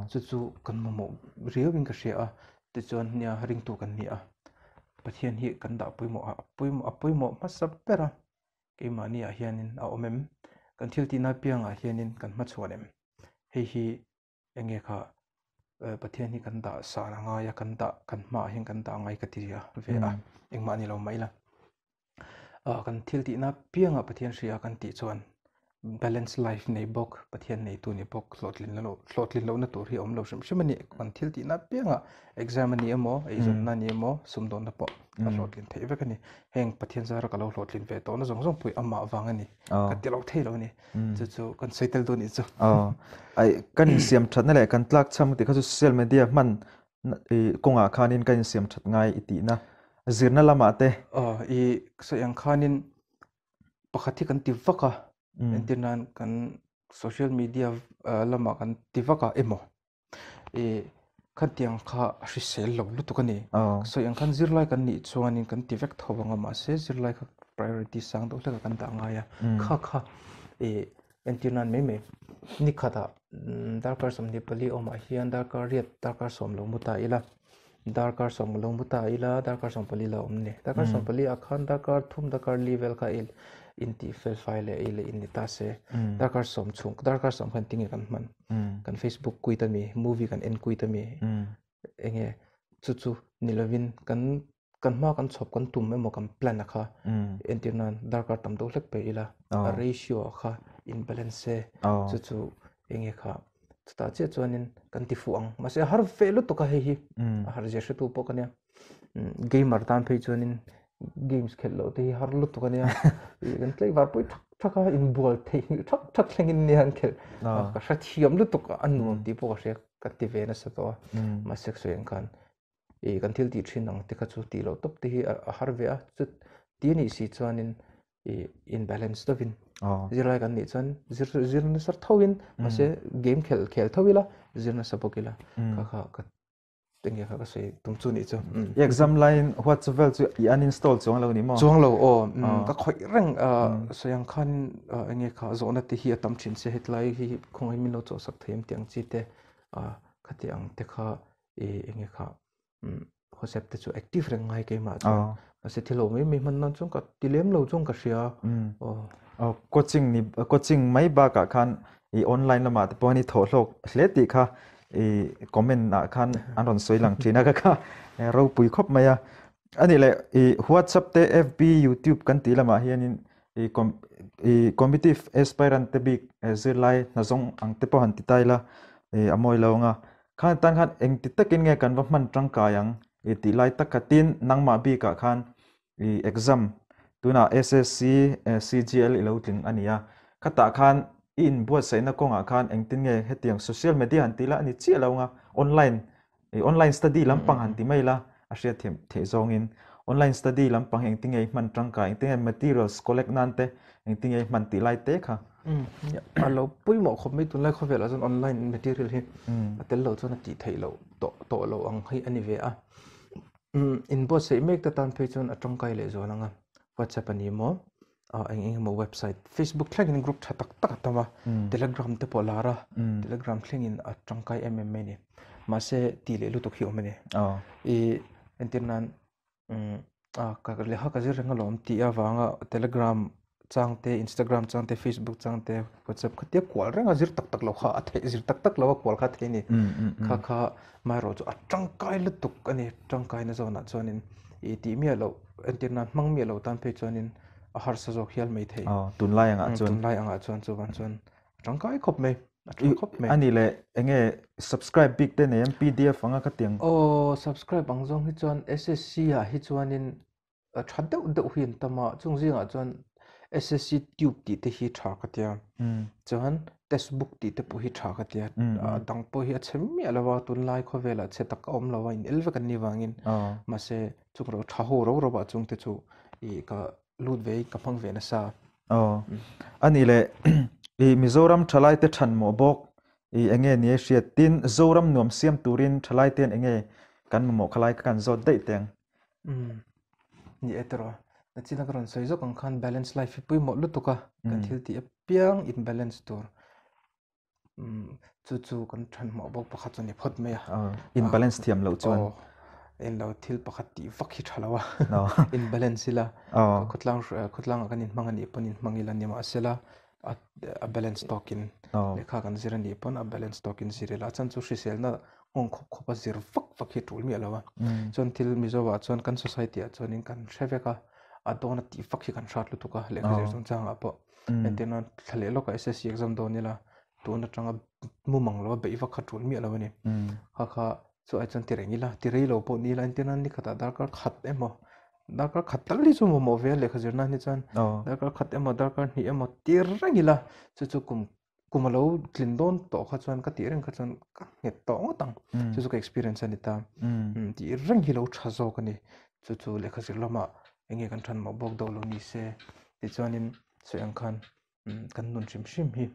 Chu chu kan mamawh riauin ka hria a, tichuan nia ringtu kan ni a. Pathian hi kan dah pawimawh a, a pawimawh hmasa ber a, keimahni ah hianin a awm em? Kan thil tihna apiangah hianin kan hmachhuan em? Hei hi enge kha Pathian hi kan dah san a ngai a, kan dah kan hmaah hian kan dah ngai ka ti a ve a, engmah ni lo mah ila. Kan thil tihna piangah Pathian hria kan tih chuan balance life nei bawk, Pathian neitu ni bawk, hlawhtlin lo hlawhtlin lohna tur hi a awm lo hrim hrim a ni. Kan thil tihna piangah exam a ni emaw, eizawnna a ni emaw, sumdawnna pawh a hlawhtlin theih vek a ni. Heng Pathian zara ka lo hlawhtlin ve tawhna zawng zawng pawh hi amah vang a ni. Ka ti lo thei lo a ni. Chu chu kan sawi tel dawn nih chu. Ai kan insiam thatna leh kan tlak cham tih kha chu social media hman kawngah khanin kan insiam that ngai i tihna zirna lamah te. I sawi ang khanin pakhat hi kan ti vak a, entir nan kan social media lamah kan ti vak a emaw I khatiang kha a hrisel lo lutuk a ni. Sawi ang khan zirlai kan nih chuanin kan ti vek tho ang a, mahse zirlai kha priority sang deuh hlek a kan dah ngai a. Kha kha i entir nan mai mai ni khatah darkar 24 awmah hian darkar riat darkar 10 lo mu ta ila, darkar 10 lo mu ta ila darkar 14 la awm ni. Darkar 14 ah khan darkar thum darkar li vel kha i intih fel fai leh ei leh in ni ta se. Darkar 10 chhung darkar 10 khan tinge kan hman. Kan Facebook kuit ami, movie kan en kuit ami, enge chu chu ni lovin kan kan hma kan chhawp kan tum emaw kan plan a kha entir nan darkar tam deuh hlek pe ila a ratio a kha in balance se chu chu enge kha chutah chiah chuanin kan ti fuh ang mahse a har ve lutuk a hei hi a har zia hretu pawh ka nia gamer tan phei chuanin games khelh loh te hi har lutuk a nia kan tlaivar pawh thak thak a inbual theih nghilh thak thak thlengin nia an khelh ka hre thiam lutuk a nuam tih pawh ka hria ka ti ve nasa tawh a mahse sawi ang khan i kan thil tih thin ang te kha chu tih loh tawp te hi a har ve a chu ti anih si chuanin i in balance deuhin zirlai kan nih chuan zir zir nasa thoin mahse game khel khel tho ila zir nasa bawk ila kha kha ka Enge kha ka sawi tum chu nih chu. I exam laiin WhatsApp vel chu i uninstall chuang lo ni maw? Chuang lo aw. Ka khawih reng sawi ang khan enge kha zawhna te hi a tam thin sia hetlai hi khawngaih min lo chawhsak thei em tih ang chi te khati ang te kha i enge kha WhatsApp te chu active reng ngai keimah chuan. Mahse thil ho mai mai hman nan chuan ka ti lem lo chuan ka hria. Aw coaching ni coaching mai bakah khan i online lamah te pawh hi thawh hlawk hle tih kha i comment ah khan an rawn sawi lang thin a ka kha ropui khawp mai a. Ani leh i WhatsApp te FB YouTube kan tih lamah hianin i i competitive aspirant te bik zirlai hna zawng ang te pawh han ti ta ila i a mawi lo anga khan tan khan engti takin nge kan va hman tangkai ang i tih lai tak kha tin nangmah bikah khan i exam tunah SSC CGL i lo tling a ni a khatah khan i inbuatsaihna kawngah khan engtin nge hetiang social media han tih la a ni chiah lo anga online i online study lampang han ti mai la a hriat thiam theih zawngin online study lampang hi engtin nge i hman tangkai engtin nge materials collect nan te engtin nge i hman tih lai te kha. A lo pawimawh khawp mai tunlai khawvelah chuan online material hi a tel lo chuan a tih theih loh tawh tawh lo ang hi a ni ve a. Inbuatsaih mek te tan phei chuan a tangkai leh zual ang a, WhatsApp a ni maw eng eng emaw website Facebook thlengin group tha tak tak a tam a, Telegram te pawh a lar a, Telegram thlengin a tangkai em em mai a ni. Mahse tih leh lutuk hi a awm a ni. I entir nan ka lehkha ka zir reng alawm tih avanga Telegram chang te, Instagram chang te, Facebook chang te, WhatsApp kha tia kual reng a zir tak tak lo kha a theih zir tak tak lo a kual kha a thei a ni. Kha kha amaherawh chu a tangkai lutuk a ni. Tangkaina zawnah chuanin i tih miah loh entir nan hmang miah lo tan phei chuanin a harsa zawk hial mai thei. Tunlai angah chuan. Tunlai angah chuan chuvan chuan a tangkai khawp mai. A tha khawp mai. A nih leh enge subscribe bik te nei em PDF anga ka tiang. Aw subscribe ang zawng hi chuan SSC ah hi chuanin tha deuh deuh hi an tam a, chung zingah chuan SSC tube tih te hi tha ka tia. Chuan test book tih te pawh hi tha ka tia. A dang pawh hi a chhe miah lo a, tunlai khawvelah chhe tak a awm lo a, in el vek an nih vangin. Mahse chung ro tha ho ro ro ah chung te chu ih ka lut ve in ka hmang ve nasa. Aw. A nih leh ih Mizoram thalai te than mawh bawk ih enge ni a hriat tin Zoram nuam siam turin thalai ten enge kan mamawh khalai kha kan zawt daih teng. Umm. Ni e tiraw. Nachina ka rawn sawi zawk ang khan balance life hi pawimawh lutuk a, kan thil tih apiang in balance tur. Umm chu chu kan thanmawh bawk pakhat chu a ni phawt mai a. In balance thiam loh chuan. Aw in lo thil pakhat tih vak hi tha lo a. In balance ila khawtlang khawtlangah kan inhmang a nih pawn inhmang ila ni mahsela a balance tawkin lehkha kan zir a nih pawn a balance tawkin zir ila a chan chu hriselna nghawng khawp khawp a zir vak vak hi a tul miah lo a. Chuan thil Mizoah chuan kan society ah chuanin kan hre vek a, a dawn a tih vak hi kan hrat lutuk a lehkha zir chungchangah pawh. Entir nan thla leh lawkah SSC exam dawn ila tun atanga mumang lo a beih vak kha tul miah lo a ni. Kha kha chu ai chuan ti reng ila ti rei lo pawh ni ila entir nan ni khatah darkar khat emaw darkar khat tal hi chu mamawh ve a lehkha zir nan hi chuan darkar khat emaw darkar hnih emaw ti reng ila chu chu kum kum a lo tlin dawn tawh kha chuan ka tih reng kha chuan ka nghet tawh ngawt ang chu chu ka experience a ni ta tih reng hi lo tha zawk a ni chu chu lehkha zir lamah eng nge kan than mawh bawk deuh lo ni se tichuanin sawi ang khan kan nun hrim hrim hi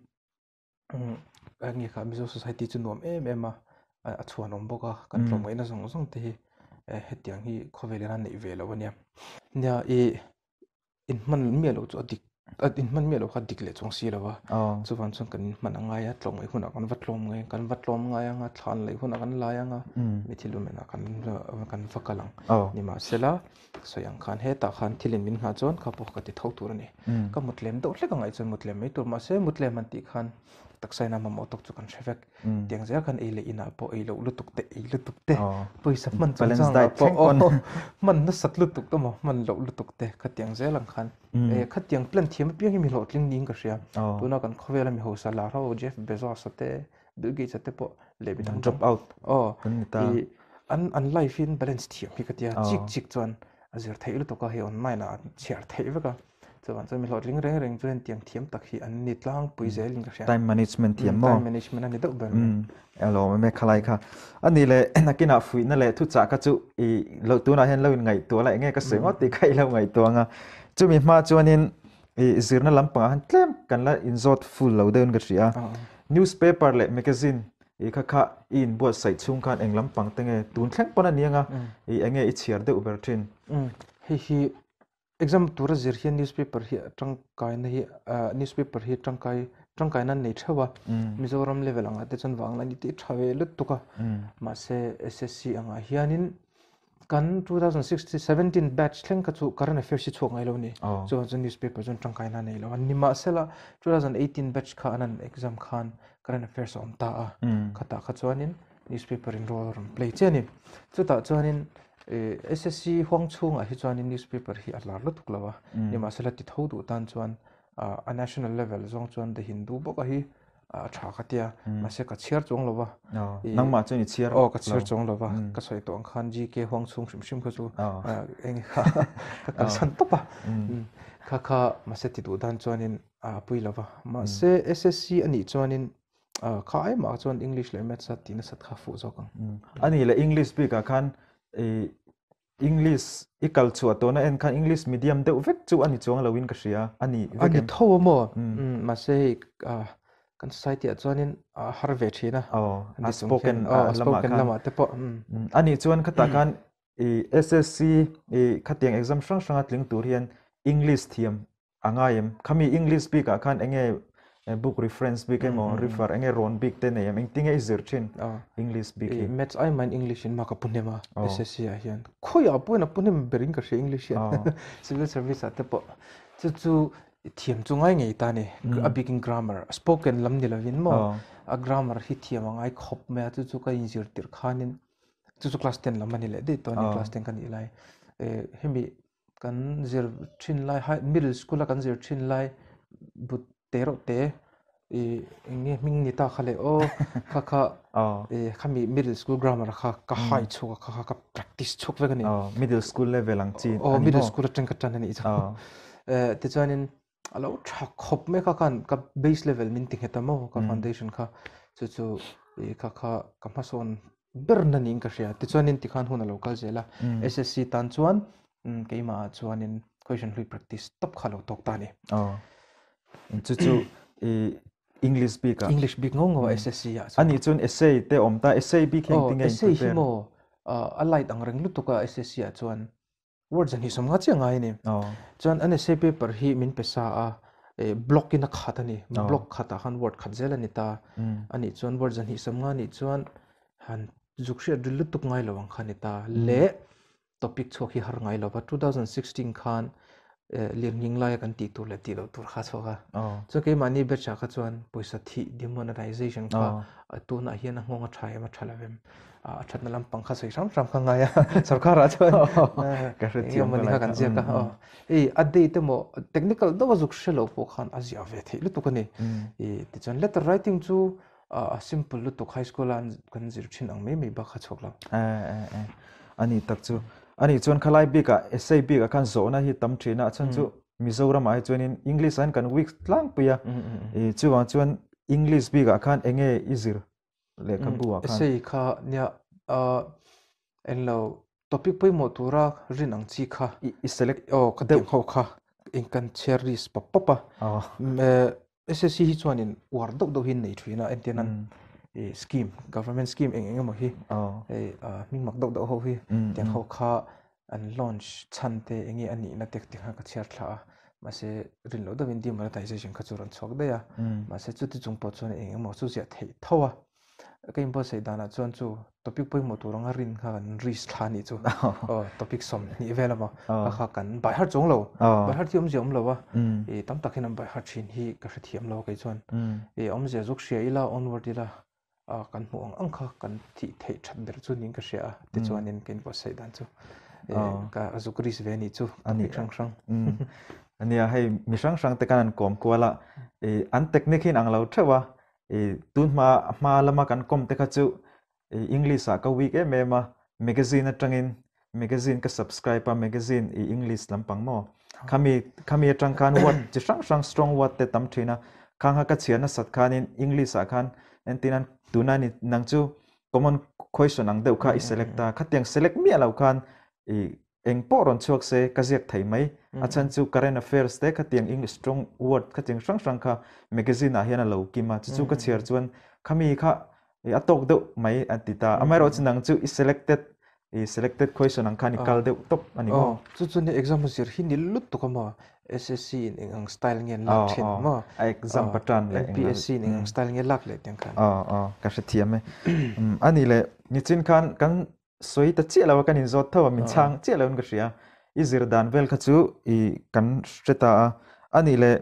eng nge kha Mizo society chu nuam em em a a chhuanawm bawk a kan tlawmngaihna zawng zawng te hi hetiang hi khawvel hian a neih ve lo a nia nia ih inhman miah loh chu a dik a inhman miah loh kha a dik leh chuang si lo a chuvang chuan kan inhman a ngai a tlawmngaih hunah kan va tlawm ngai kan va tlawm ngai ang a thlan leh hunah kan lai ang a mi thil awmah kan kan va kal ang nimahsela sawi ang khan hetah khan thil in min nghah chuan kha pawh ka ti tho tur a ni ka mutlem deuh hlek angaih chuan mutlem mai tur mahse mutlem an tih khan taksa in a mamawh tawk chu kan hre vek tiang zel khan ei leh inah pawh ei loh lutuk te ei lutuk te pawisa hman chungchang ah pawh hman nasat lutuk emaw hman loh lutuk te khatiang zel ang khan khatiang plan thiam apiang hi mi hlawhtling niin ka hria tuna kan khawvela mi hausa lar ho Jeff Bezos a te Bill Gates a te pawh leh midang drop out aw an an life in balance thiam hi ka tia chik chik chuan a zir theih lutuk a hei online ah an chhiar theih vek a Chuan chuan mi hlawhtling reng reng chuan tiang thiam tak hi an ni tlangpui zelin ka hria. Time management thiam maw? Time management a ni deuh ber mai. A lawm em e khalai kha. A ni leh nakinah fuihna leh thuchah kha chu i lo tunah hian lo in ngaihtuah la enge ka sawi ngawt tih kha i lo ngaihtuah ang a. Chumi hma chuanin i zirna lampangah khan tlem kan la inzawt full lo deuhin ka hria a. Newspaper leh magazine i kha kha i inbuatsaih chhung khan eng lampang te nge tun thleng pawn a ni ang a i enge i chhiar deuh ber thin? Hei hi Exam tura zir hian newspaper hi a tangkaina hi ah newspaper hi tangkai tangkaina an nei theuh a Mizoram level angah te chuan vanglaini tih tha ve lutuk a mahse SSC angah hianin kan 2016 batch thleng kha chu current affairs hi chhuak ngai lo a ni chuvang chuan newspaper chuan tangkaina a nei lo a nimahsela 2018 batch kha an han exam khan current affairs a awm ta a khatah kha chuanin newspaper in role a rawn play chiah a ni chutah chuanin Ih SSC huang chhungah hi chuanin newspaper hi a lar lutuk lo a, nimahsela ti tho duh tan chuan a national level zawng chuan The Hindu bawk a hi a tha ka tia, mahse ka chhiar chuang lo va. Nangmah chuan i chhiar lo? Aw ka chhiar chuang lo va, ka sawi tawh ang khan GK huang chhung hrim hrim kha chu eng kha ka kalsan tawp a, kha kha mahse ti duh dan chuanin a pui lo va, mahse SSC a nih chuanin Kha ai mah chuan English leh Maths a tih nasat kha fuh zawk ang. A nih leh English bikah khan English i kal chhuah tawhna en khan English medium deuh vek chu a ni chuang loin ka hria a ni vek em? A ni tho a maw? Mahse hei kan society ah chuanin a har ve thin a. Aw, a spoken lamah khan. Spoken lamah te pawh. A nih chuan khatah khan SSC khatiang exam hrang hranga tling tur hian English thiam A ngai em? Khami English bik ah khan enge book reference bik emaw refer enge rawn bik te nei em? Engtinge i zir thin English bik hi? Maths ai mahin English in mark a pu hnem a SSC ah hian. Khawiah pawhin a pu hnem ber in ka hria English hian. Civil service ah te pawh chu chu thiam chu ngai ngei ta ni. A bikin grammar spoken lam ni lovin maw a grammar hi thiam a ngai khawp mai a chu chu ka inzir tirh khanin chu chu class ten lam a ni leh daih tawh a ni class ten ka nih lai. Hemi kan zir thin lai high middle school a kan zir thin lai but te reuh te ih eng nge hming ni ta kha le aw kha kha ih khami middle school grammar kha ka hai chhuak a kha kha ka practice chhuak vek a ni middle school level ang chi aw middle school atang ka tan a nih chu tichuanin. A lo tha khawp mai kha khan ka base level min ti nghet a maw ka foundation kha chu chu i kha kha ka hmasawn ber na niin ka hria. Tichuanin tikhan hun a lo kal zel a, SSC tan chuan keimah ah chuanin question hlui practice tawp kha a lo tawk ta a ni. Aw chu chu i English bik ah. English bik ngau ngau a SSC ah chuan. Anih chuan essay te awm ta, essay bik hi engtin nge in prepare? Essay hi maw a light ang reng lutuk a SSC ah chuan Word zan hi sawmnga chiah ngai a ni. Chuan an essay paper hi min pe sa a, block in a khat a ni. Block khatah khan word khat zel a ni ta. A nih chuan word zan hi sawmnga nih chuan han zuk hriat ri lutuk ngai lo ang kha a ni ta. Leh topic chhuak hi har ngai lo va, 2016 khan lirnghing laia kan tih tur leh tih loh tur kha a chhuak a. Chuan keimahni batch ah kha chuan pawisa thih demonetization kha tunah hian a nghawng a tha em a tha lo em. A thatna lampang kha sawi hram hram kha ngai a sarkar ah chuan ka hre thiam mani kha kan ziak a ei a date emaw technical deuh a zuk hre lo pawh khan a ziah ve theih lutuk a ni i tichuan letter writing chu a simple lutuk high school a kan zir thin ang mai mai bak kha chhuak lo ani tak chu ani chuan khalai bik ah essay bik ah khan zawhna hi tam thin a chhan chu Mizoram ah hi chuanin English ah hian kan weak tlangpui a i chuvang chuan English bik ah khan enge i zir lehkhabu ah khan. Essay kha nia englo topic pawimawh tura rin ang chi kha i select aw ka deuh ho kha in kan chhiar list pawp pawp a. SSC hi chuanin uar deuh deuh hi an nei thin a entir nan scheme government scheme eng eng emaw hi hei hming mak deuh deuh ho hi tiang ho kha an launch chhan te eng nge a nihna te ti khan ka chhiar thla a mahse rin loh deuhin demonetization kha chu rawn chhuak daih a mahse chuti chung pawh chuan eng emaw chu ziah theih tho a ka inbuatsaih danah chuan chu topic pawimawh tur anga rin kha kan risk thla anih chu aw topic 20 vel emaw kha kha kan by heart chuang lo by heart hi awmzia awm lo a ih tam tak hian an by heart thin hi ka hrethiam lo kei chuan ih awmzia zuk hria ila onward ila a kan hmuh ang ang kha kan thih theih that ber chu niin ka hria a tichuanin ka inbuatsaih dan chu ka zuk risk ve anih chu topic hrang hrang. Ania hei mi hrang hrang te khan an kawm kual a ih an technique hi inang lo theuh a ih tun hma hma lama kan kawm te kha chu ih English ah ka weak em em a magazine atangin magazine ka subscribe a magazine ih English lampang maw khami khami atang khan word chi hrang hrang strong word te tam thin a khang kha ka chhiar nasat khanin English ah khan entin an tuna ni nang chu common question ang deuh kha i select a khatiang select miah lo khan ih eng pawh rawn chhuak se ka ziak thei mai a chhan chu current affairs te khatiang English strong word khatiang hrang hrang kha magazine ah hian a lo kim a chu chu ka chhiar chuan khami kha a tawk deuh mai a ti ta amaherawhchu nang chu i selected i selected question ang khan i kal deuh tawp a ni maw? Chu chu ni exam zir hi ni lutuk a maw? SSC in eng ang style nge an lak thin maw? A exam pattern leh eng MPSC in eng ang style nge lak leh tiang khan. Aw aw ka hrethiam e. A nih leh nichin khan kan sawi ta chiah lo a kan inzawt tho a min chhang chiah lo in ka hria. I zir dan vel kha chu i kan hre ta a. A nih leh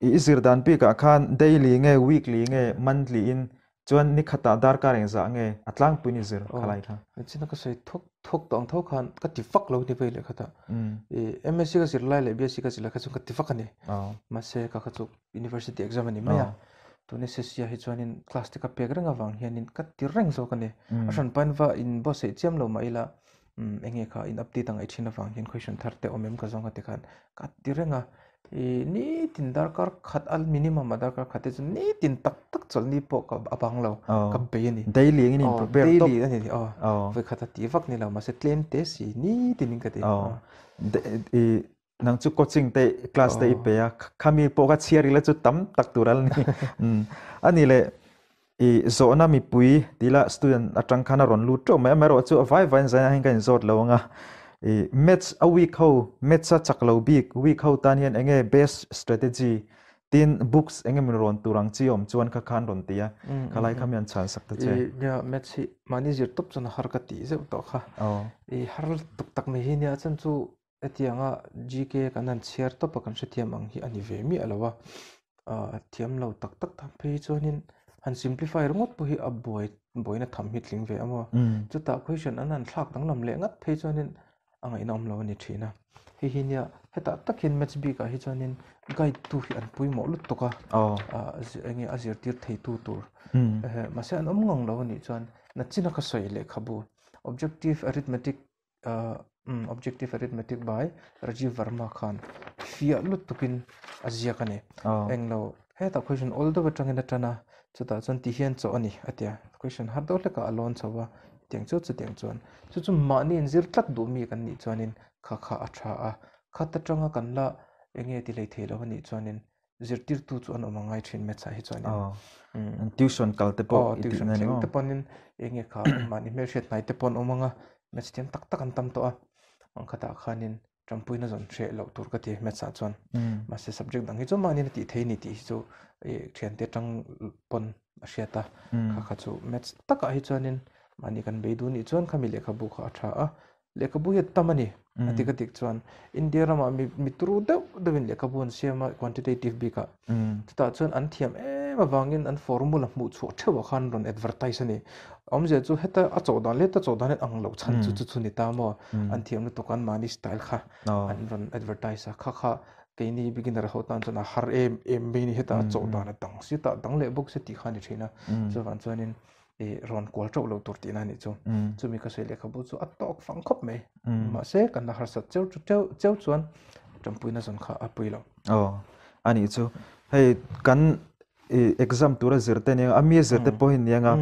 I zir dan bikah khan daily nge weekly nge monthly in chuan ni khatah darkar engzah nge a tlangpuiin i zir khalai kha? China ka sawi thawk thawk tawh ang tho khan ka ti vak lo ni vei leh khatah. I MSc ka zir lai leh BSc ka zir lai kha chuan ka ti vak a ni. Mahse ka kha chu university exam a ni mai a. Tun SSC ah hi chuanin class te ka pek reng avang hianin ka ti reng zawk a ni. A hran pain va in buatsaih chiam lo mah ila enge kha in update ang ei thin avang hian question thar te awm em ka zawng a tikhan ka ti reng a. I nitin darkar khat a minimum a darkar khat te chu nitin tak tak chawlh ni pawh ka a bang lo ka bei a ni. Daily engin in prepare tawp. Daily a ni aw vawi khat a tih vak ni lo mahse tlem te si nitin in ka ti. I nang chu coaching te class te i pe a khami pawh kha chhiar ila chu tam tak tur al ni. Ani leh I zawhna mipui tih lah student atang khan a rawn lut teuh mai amaherawh chu a vai vaiin zainah hian ka inzawt lo ang a. I maths a week ho maths a chak lo bik week ho tan hian enge best strategy tin books enge min rawn tur ang chi awm chuan kha khan rawn ti a khalai kha mi an chhan sak ta che. I nia maths hi mahni zir tawp chuan a har ka tih zeuh tawh kha. I har tuk tak mai hi nia chuan chu Hetianga GK kan han chhiar tawp a kan hrethiam ang hi a ni ve miah lo a, a thiam lo tak tak tak phei hi chuanin han simplify ringawt pawh hi a buai buaina tham hi tling ve a maw. Chutah question an han thlak danglam leh ngat phei chuanin a ngaihna awm lo a ni thin a. Hei hi nia hetah tak hian maths bikah hi chuanin guide tu hi an pawimawh lutuk a, eng nge a zirtir theitu tur. Mahse an awm ngang lo a nih chuan nachina ka sawi lehkhabu objective arithmetic. Objective Arithmetic by Rajiv Varma khan fiah lutukin a ziak a ni. Englo hetah question awl deuh atangin a tan a, chutah chuan ti hian chawh a ni a tia. Question har deuh hlekah a lawn chho a, tiang chu chutiang chuan. Chu chu mahni inzir tlat duh mi kan nih chuanin kha kha a tha a, khat atanga kan la enge ti hlei thei lo a nih chuanin zirtirtu chu an awm a ngai thin maths ah hi chuanin. Tuition kal te pawh i tihna ni maw? Tuition te pawhin enge kha mahni hmelhriat hnai te pawh an awm ang a, maths thiam tak tak an tam tawh a, ang khatah khanin tanpuina zawn hreh loh tur ka ti maths ah chuan. Mahse subject dang hi chu mahni a tih thei a ni tih hi chu thiante atang pawn a hriat a, kha kha chu maths takah hi chuanin mahni kan bei duh nih chuan khami lehkhabu kha a tha a, Lehkhabu hi a tam a ni. A dik a dik chuan India ramah mi mi turu deuh deuhin lehkhabu an siam a quantitative bikah. Chutah chuan an thiam em avangin an formula hmuh chhuah theuhah khan rawn advertise a ni. Awmzia chu heta a chawh dan leh heta chawh dan hian ang loh chhan chu chu chu ni ta maw? An thiam lutuk an mahni style kha an rawn advertise a. Kha kha keini beginner ho tan chuan a har em em mai a ni. Heta a chawh dan a dang si tah dang leh bawk si tih kha a ni thin a. Chuvang chuanin i rawn kual teuh lo tur tihna a nih chu. Chumi ka sawi lehkhabu chu a tawk fang khawp mai. Mahse kan la harsat cheu chu cheu cheu chuan tanpuina zawn kha a pui lo. Aw a nih chu. Hei kan i exam tura zir te nia a mi zir te pawh hi nia nga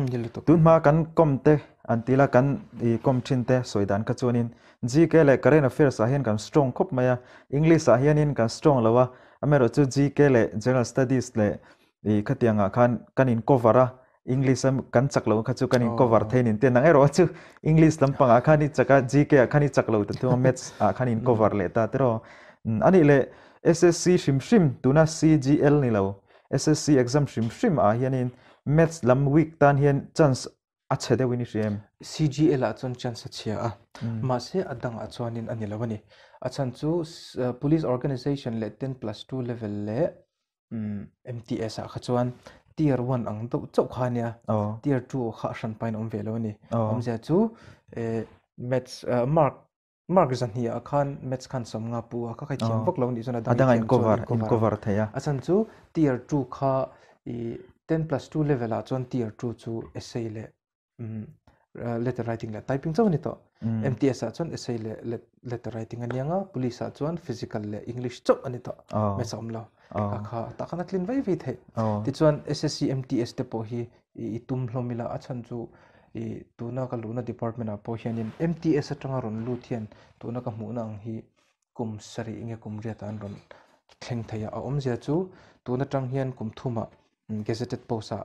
tun hma kan com te an ti la kan i com thin te sawi dan kha chuanin GK leh current affairs ah hian kan strong khawp mai a English ah hianin kan strong lo a amaherawhchu GK leh general studies leh I khatiangah khan kan in cover a, English a kan chak lo kha chu kan in cover thei nin te nang erawh chu English lampangah khan i chak a, GK ah khan i chak lo ta thung a, Maths ah khan in cover leh ta tiraw. Anih leh SSC hrim hrim tuna CGL ni lo SSC exam hrim hrim ah hianin Maths lam week tan hian chance a chhe deuhin i hria em? CGL ah chuan chance a chhia a, mahse a dangah chuanin a ni lo a ni. A chhan chu Police Organisation leh 10+2 level leh MTS ah kha chuan tier 1 ang deuh chauh kha ania tier 2 kha a hran pain awm ve lo a ni. Awmzia chu maths mark mark zahnih ah khan maths khan 50 pu a kha khai thiam vak lo nih chuan a dang in cover in cover thei a. A chhan chu tier 2 kha i 10+2 level ah chuan tier 2 chu essay leh letter writing leh typing chauh a ni tawh. MTS ah chuan essay leh letter writing a niang a, police ah chuan physical leh English chauh a ni tawh. Maths a awm lo. Kha kha tah khan a tlin vai vai theih. Tichuan SSC MTS te pawh hi i tum hlawm ila a chhan chu i tuna ka luhna department ah pawh hianin MTS atanga rawn lut hian tuna ka hmuhna ang hi kum sarih nge kum riat ah an rawn thleng thei a. A awmzia chu tun atang hian kum thumah gazetted post ah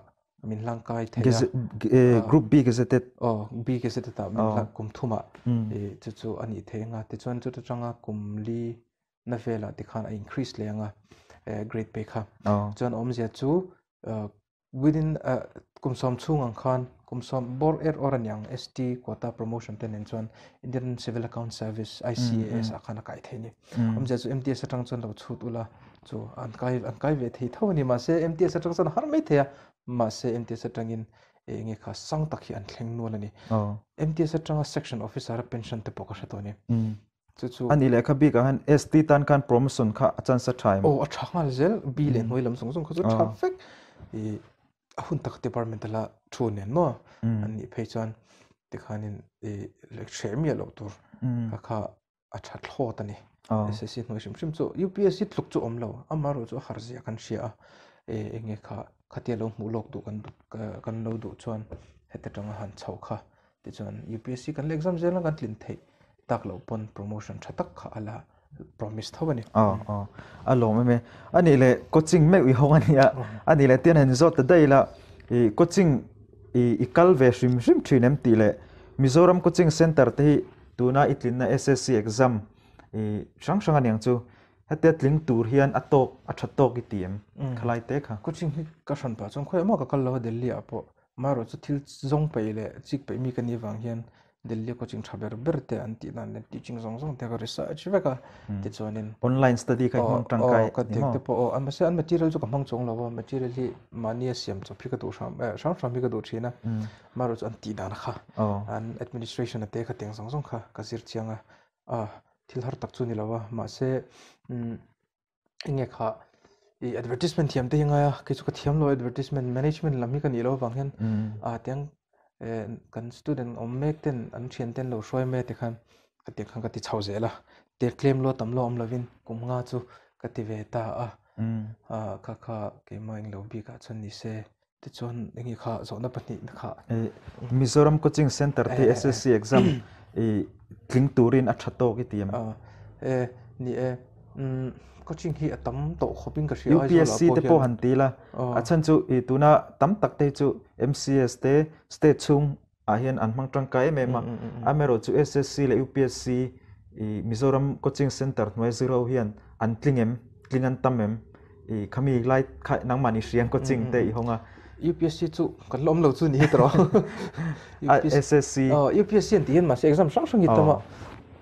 min hlang kai thei a. Group B gazetted. Aw, B gazetted ah min hlang kum thumah chu chu a nih thei anga tichuan chuta tanga kum li na velah tikhan a increase leh anga grade pay kha. Chuan awmzia chu within kum sawm chhung ang khan kum sawm bawr er awr a niang ST quota promotion te nen chuan Indian Civil Account Service ICAS ah khan a kai thei a ni. Awmzia chu MTS atang chuan lo chhut ula chu an kai an kai ve thei tho a ni mahse MTS atang chuan a har mai thei a mahse MTS atangin eng nge kha sang tak hi an thleng nual a ni. MTS atanga section officer a pension te pawh ka hre tawh a ni. Chu chu A nih lehkha bikah khan ST tan khan promotion kha a chance a tha em? Aw a tha nghal zel B leh hnuai lam zawng zawng kha chu a tha vek. I a hun taka department a la thu nen maw an nih phei chuan tikhanin i hreh miah loh tur kha kha a tha thlawt a ni. SSC hnuai hrim hrim chu UPSC tluk chu awm lo amaherawh chu a har zia kan hria a eng nge kha khatia lo hmuh lawk duh kan kan lo duh chuan heta tanga han chhoh kha tichuan UPSC kan la exam zel a kan tlin theih tak loh pawn promotion tha tak kha a la promise tho a ni. Aw aw a lawm em e a nih leh coaching meuh i hawng a nia a nih leh tian han zawt ta daih ila i coaching i i kal ve hrim hrim thin em tih leh Mizoram coaching center te hi Tuna i tlinna SSC exam i hrang hrang aniang chu hetia tling tur hian a tawk a tha tawk i ti em khalai te kha. Coaching hi ka hran pah chuan khawiah maw ka kal lo a Delhi ah pawh amaherawh chu thil zawng peih leh chik peih mi ka nih vang hian Delhi coaching tha ber ber te an tih dan leh teaching zawng zawng te ka research vek a tichuanin Online study kha i hmang tangkai aw ka tek te pawh aw mahse an material chu ka hmang chuang lo a material hi mahni a siam chawp hi ka duh hram hram hram hi ka duh thin a. Amaherawh chu an tih dan kha an administration a te kha tiang zawng zawng kha ka zir chiang a ah thil har tak chu ni lo a mahse eng nge kha ih advertisement thiam te hi ngai a kei chu ka thiam lo advertisement management lam hi ka nih loh avang hian ah tiang eh kan student awm mek ten an thian ten lo hruai mai te khan. Khatiang khan ka ti chho zel a, tel tlem lo tam lo awm lovin kum nga chu ka ti ve ta a, kha kha keimah englo bikah chuan ni se tichuan enge kha zawhna pahnih na kha. Mizoram Coaching Centre te SSC exam i tling turin a tha tawk i ti em? E ni e, coaching hi a tam tawh khawpin ka hria Aizawl ah pawh hian. UPSC te pawh han ti la, a chhan chu i tuna tam tak te hi chu MCS te state chhung ah hian an hmang tangkai em em a, amaherawh chu SSC leh UPSC i Mizoram Coaching Centre hnuai zir ho hian an tling em, tling an tam em, i khami lai kha nangmah ni hriang coaching te i hawng a. UPSC chu kan la awm lo chu ni hi tawh SSC UPSC an tih hian mahse exam hrang hrang hi tam a,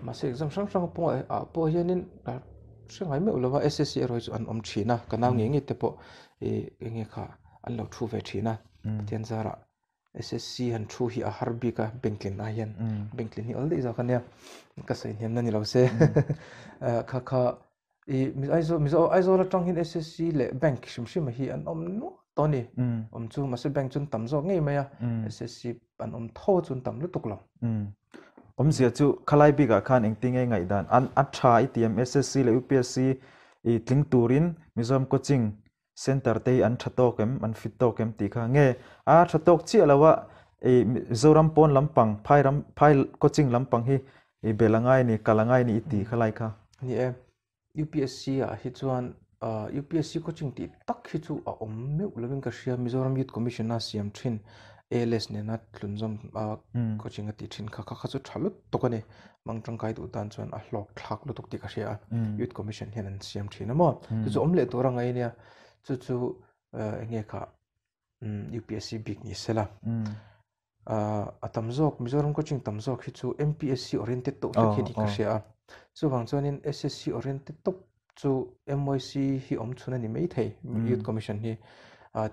mahse exam hrang hrang pawh ah pawh hianin hre ngai meuh lo va, SSC erawh hi chu an awm thin a, ka nau ngei ngei te pawh i enge kha an lo thu ve thin a, Pathian zarah SSC han thu hi a har bik a bank tlin ai hian bank tlin hi awl daih zawk ania ka sawi hniam na ni lo se kha kha i Aizawl Mizo Aizawl atang hian SSC leh bank hrim hrim hi an awm nual tawh a ni awm chu mahse bank chu an tam zawk ngei mai a SSC an awm tho chu an tam lutuk lo. Awmzia chu khalai bikah khan engtin nge ngaihdan an a tha i ti em SSC leh UPSC i tling turin Mizoram coaching Centre te hi an tha tawk em, an fit tawk em tih kha nge a tha tawk chiah lo a, i Mizoram pawn lampang, phai ram, phai coaching lampang hi i bel a ngai a ni, kal a ngai a ni i ti kha lai kha. Ni e, UPSC ah hi chuan UPSC coaching tih tak hi chu a awm meuh lovin ka hria, Mizoram Youth Commission a siam thin ALS nena tlunzawm a coaching a tih thin kha, kha kha chu tha lutuk a ni. Mang tangkai duh tan chuan a hlawk thlak lutuk tih ka hria a, Youth Commission hian an siam thin a maw? Chu chu awm leh tur a ngai nia, chu chu eng nge kha UPSC bik ni se la. A tam zawk Mizoram coaching tam zawk hi chu MPSC oriented tawh hlek hi tih ka hria a, chuvang chuanin SSC oriented tawp chu MYC hi awm chhun a ni maithei Youth Commission hi.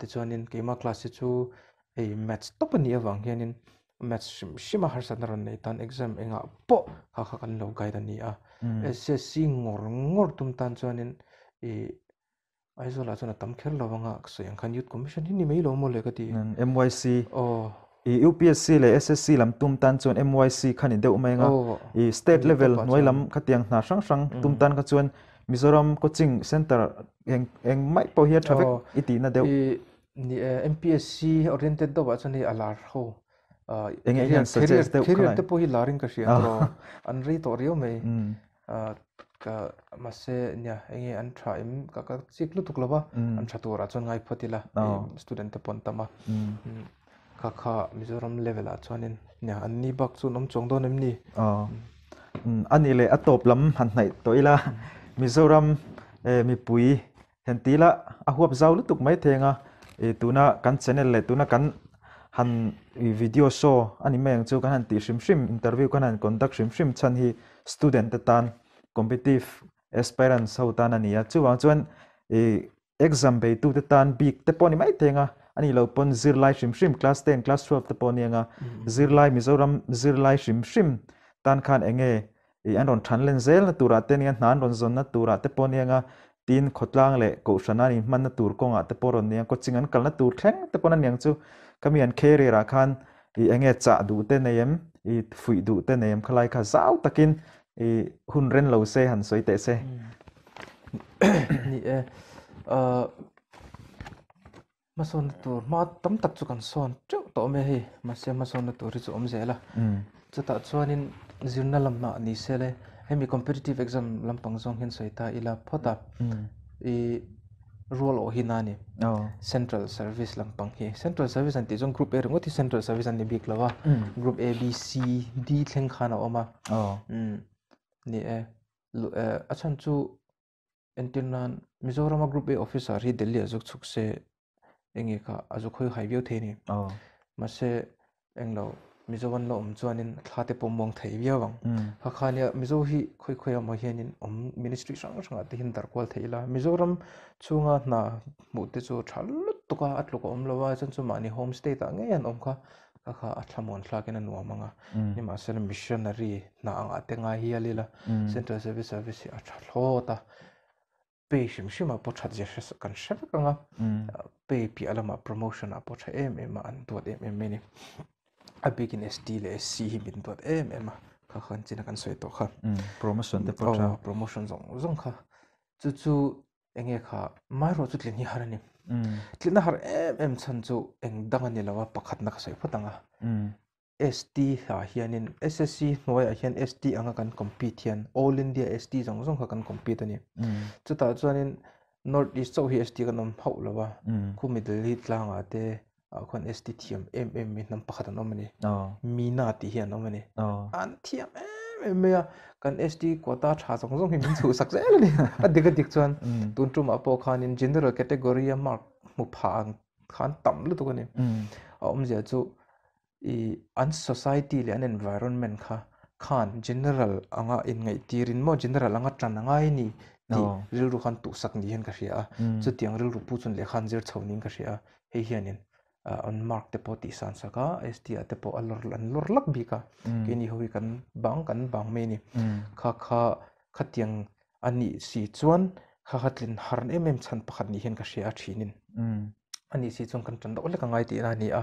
Tichuanin keimah class hi chu hei maths tawp a nih avang hianin Maths hrim hrim a harsatna rawn nei tan exam engah pawh kha kha kan lo guide a ni a. SSC ngawr ngawr tum tan chuanin i Aizawl ah chuan a tam kher lo anga ka sawi ang khan Youth Commission hi ni mai lo maw le ka ti. MYC. Aw. I UPSC leh SSC lam tum tan chuan MYC kha ni deuh mai anga i state level hnuai lam khatiang hna hrang hrang tum tan kha chuan Mizoram coaching center eng eng mai pawh hi a tha vek i tihna deuh. I Ni e, MPSC oriented deuh ah chuan hei a lar ho. Eng eng hian suggest deuh khalai. Career te pawh hi larin ka hria tawh. An rei tawh riau mai. Ka mahse nia enge an tha em ka ka chik lutuk lo va. An tha turah chuan ngai phawt ila student te pawh an tam a. Kha kha Mizoram level ah chuanin nia an ni bak chu an awm chuang dawn em ni? A nih leh a tawp lam han hnaih tawh ila Mizoram mipui Henti la a huap zau lutuk mai theng a, ih tuna kan channel leh tuna kan han ih video show a ni mai ang chu kan han tih hrim hrim interview kan han conduct hrim hrim chhan hi student te tan competitive aspirants ho tan a ni a, chuvang chuan ih exam beitu te tan bik te pawh a ni mai theng a, a nih loh pawn zirlai hrim hrim class ten class 12 te pawh a ni ang a, zirlai Mizoram zirlai hrim hrim tan khan eng nge Ih an rawn than len zel na turah te nia, hna an rawn zawn na turah te pawh nia nga, tin khawtlang leh kohhran an inhman na tur kawngah te pawh rawn nia, coaching an kalna tur thleng te pawn a niang chu, khami an career ah khan ih enge chah duh te nei em, ih fuih duh te nei em khalai kha zau takin ih hun ren lo se han sawi teh se. Ni e, Hmasawnna tur hma tam tak chu kan sawn teuh tawh mai a hei, mahse hmasawnna tur hi chu awm zel a. Chutah chuanin zirna lamah ni se le, hemi competitive exam lampang zawng hian sawi ta ila phawt a, ih rual awh hi na a ni, central service lampang hi. Central service an tih chuan group A ringawt hi central service an ni bik lo a, group A, B, C, D thleng khan a awm a. Ni e, a chhan chu Entir nan, Mizorama Group A officer hi Delhi a zuk chhuk se enge kha a zuk hawi hai viau thei a ni. Mahse, englo Mizo an la awm chuanin thla te pawh muang thei viau ang. Kha kha nia Mizo hi khawi khawi emaw hianin awm ministry hrang hrangah te hian darh kual thei ila. Mizoram chhunga hna hmuh te chu tha lutuk a, a tluk a awm lo a, chuan chu mahni home state ah ngei an awm kha, kha kha a thlamuan thlakin a nuam ang a. Nimahsela missionary hna angah te ngai hial ila Central Service Service hi a tha thlawt a, pay hrim hrim ah pawh that zia hre kan hre vek ang a, pay piah lamah promotion ah pawh tha em em a, an duat em em mai a ni. A bikin ST leh SC hi min duat em em a. Kha khan china kan sawi tawh kha. Promotion te pawh tha. Promotion zawng zawng kha. Chu chu enge kha mai rawh chu tlin hi har ani. Tlin a har em em chhan chu eng dang ani lo a, pakhatna ka sawi phawt ang a. ST ah hianin SSC hnuaiah hian ST anga kan compete hian All India ST zawng zawng kha kan compete a ni. Chutah chuanin North East chauh hi ST kan awm hauh lo a, khu middle hi tlangah te ah khuan ST thiam em em mai hnam pakhat an awm a ni. Mina tih hi an awm a ni. An thiam em em mai a, kan ST quota tha zawng zawng hi min chhuhsak zel a ni. A dik a dik chuan tun tumah pawh khanin general category a mark hmu phah ang khan tam lutuk a ni. A awmzia chu i an society leh an environment kha khan general anga inngaihtirin maw general anga tan a ngai ni tih rilru khan tuhsak ni hian ka hria a, chutiang rilru pu chuan lehkha an zir chho niin ka hria a, hei hianin an mark te pawh tihsan sak a, ST ah te pawh a lawr an lawr lak bik a, keini ho hi kan bang kan bang mai a ni. Kha kha khatiang a nih si chuan kha kha tlin har em em chhan pakhat ni hian ka hria a thinin. A nih si chuan kan tan deuh hlek a ngai tihna a ni a,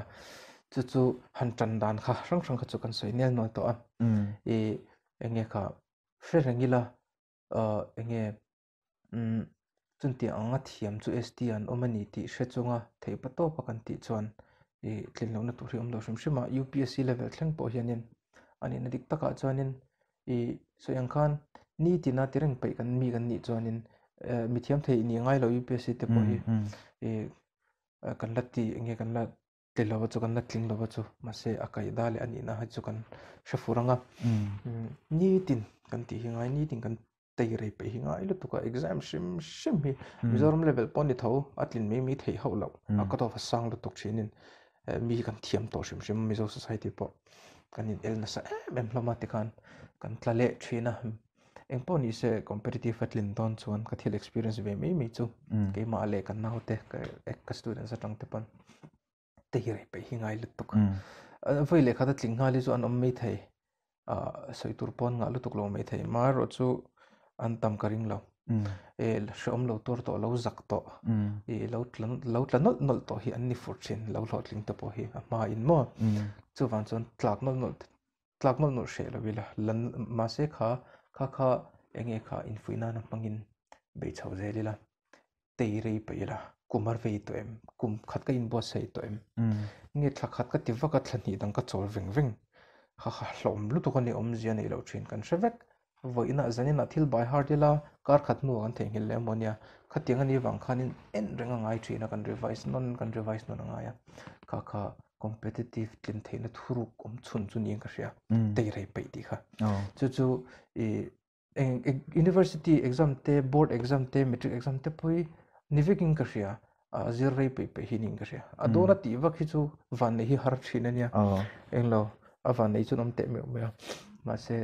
chu chu han tan dan kha hrang hrang kha chu kan sawi nel nual tawh a. I eng nge kha hre reng ila eng nge chuntiang anga thiam chu ST an awm a ni tih hre chunga theih pa tawp a kan tih chuan i tlin lohna tur hi awm lo hrim hrim a. UPSC level thleng pawh hianin a nihna dik takah chuanin I sawi ang khan nitina ti reng peih kan mi kan nih chuanin mi thiam theih ni ngai lo UPSC te pawh hi i kan la ti enge kan la ti lo chu kan la tling lo chu mahse a kaihda leh a nihna hi chu kan hre fur ang a nitin kan tih hi ngai nitin kan tei rei peih hi ngai lutuk a exam hrim hrim hi Mizoram level pawh ni tho a tlin mai mai theih hauh loh a cut off a sang lutuk thinin mi hi kan thiam tawh hrim hrim Mizo society pawh kan in el nasa em em hlawm a tikhan kan tla leh thin a engpawh ni se competitive a tlin dawn chuan ka thil experience ve mai mai chu keimah leh ka naute ka students atang te pawn te hi rei peih hi ngai lutuk vawi leh khat a tling nghal hi chu an awm mai thei sawi tur pawn ngah lutuk lo mai thei amaherawh chu an tam ka ring lo e hrehawm lo tur tawh lo zak tawh i lo tla lo tla nawlh nawlh tawh hi an ni fur thin lo hlawhtling te pawh hi a hma in maw chuvang chuan tlak nawlh nawlh tlak nawlh nawlh hreh lo ila lan mahse kha kha kha enge kha infuih nana hmangin bei chho zel ila tei rei paih ila, kum a rei tawh em? Kum khat ka inbuatsaih tawh em? Nge thla khat ka ti vak a, thla hnih dang ka chawl veng veng. Ha ha, hlauhawm lutuk a ni, awmzia neih loh thin kan hre vek. Vawiinah zaninah thil bai hard ila, kar khat hnuah kan theihnghilh leh emaw nia. Khatiang a nih vang khanin en reng a ngai thin a, kan revise nawn, kan revise nawn a ngai a. Kha kha competitive tlin theihna thuruk awm chhun chu niin ka hria, tei rei peih tih kha. Chu chu i eng university exam te board exam te matric exam te pawh hi ni vekin ka hria a zir rei peih peih hi niin ka hria a dawn a tih vak hi chu vanneih hi har thin a nia englo a vanneih chuan awm teh meuh mai a mahse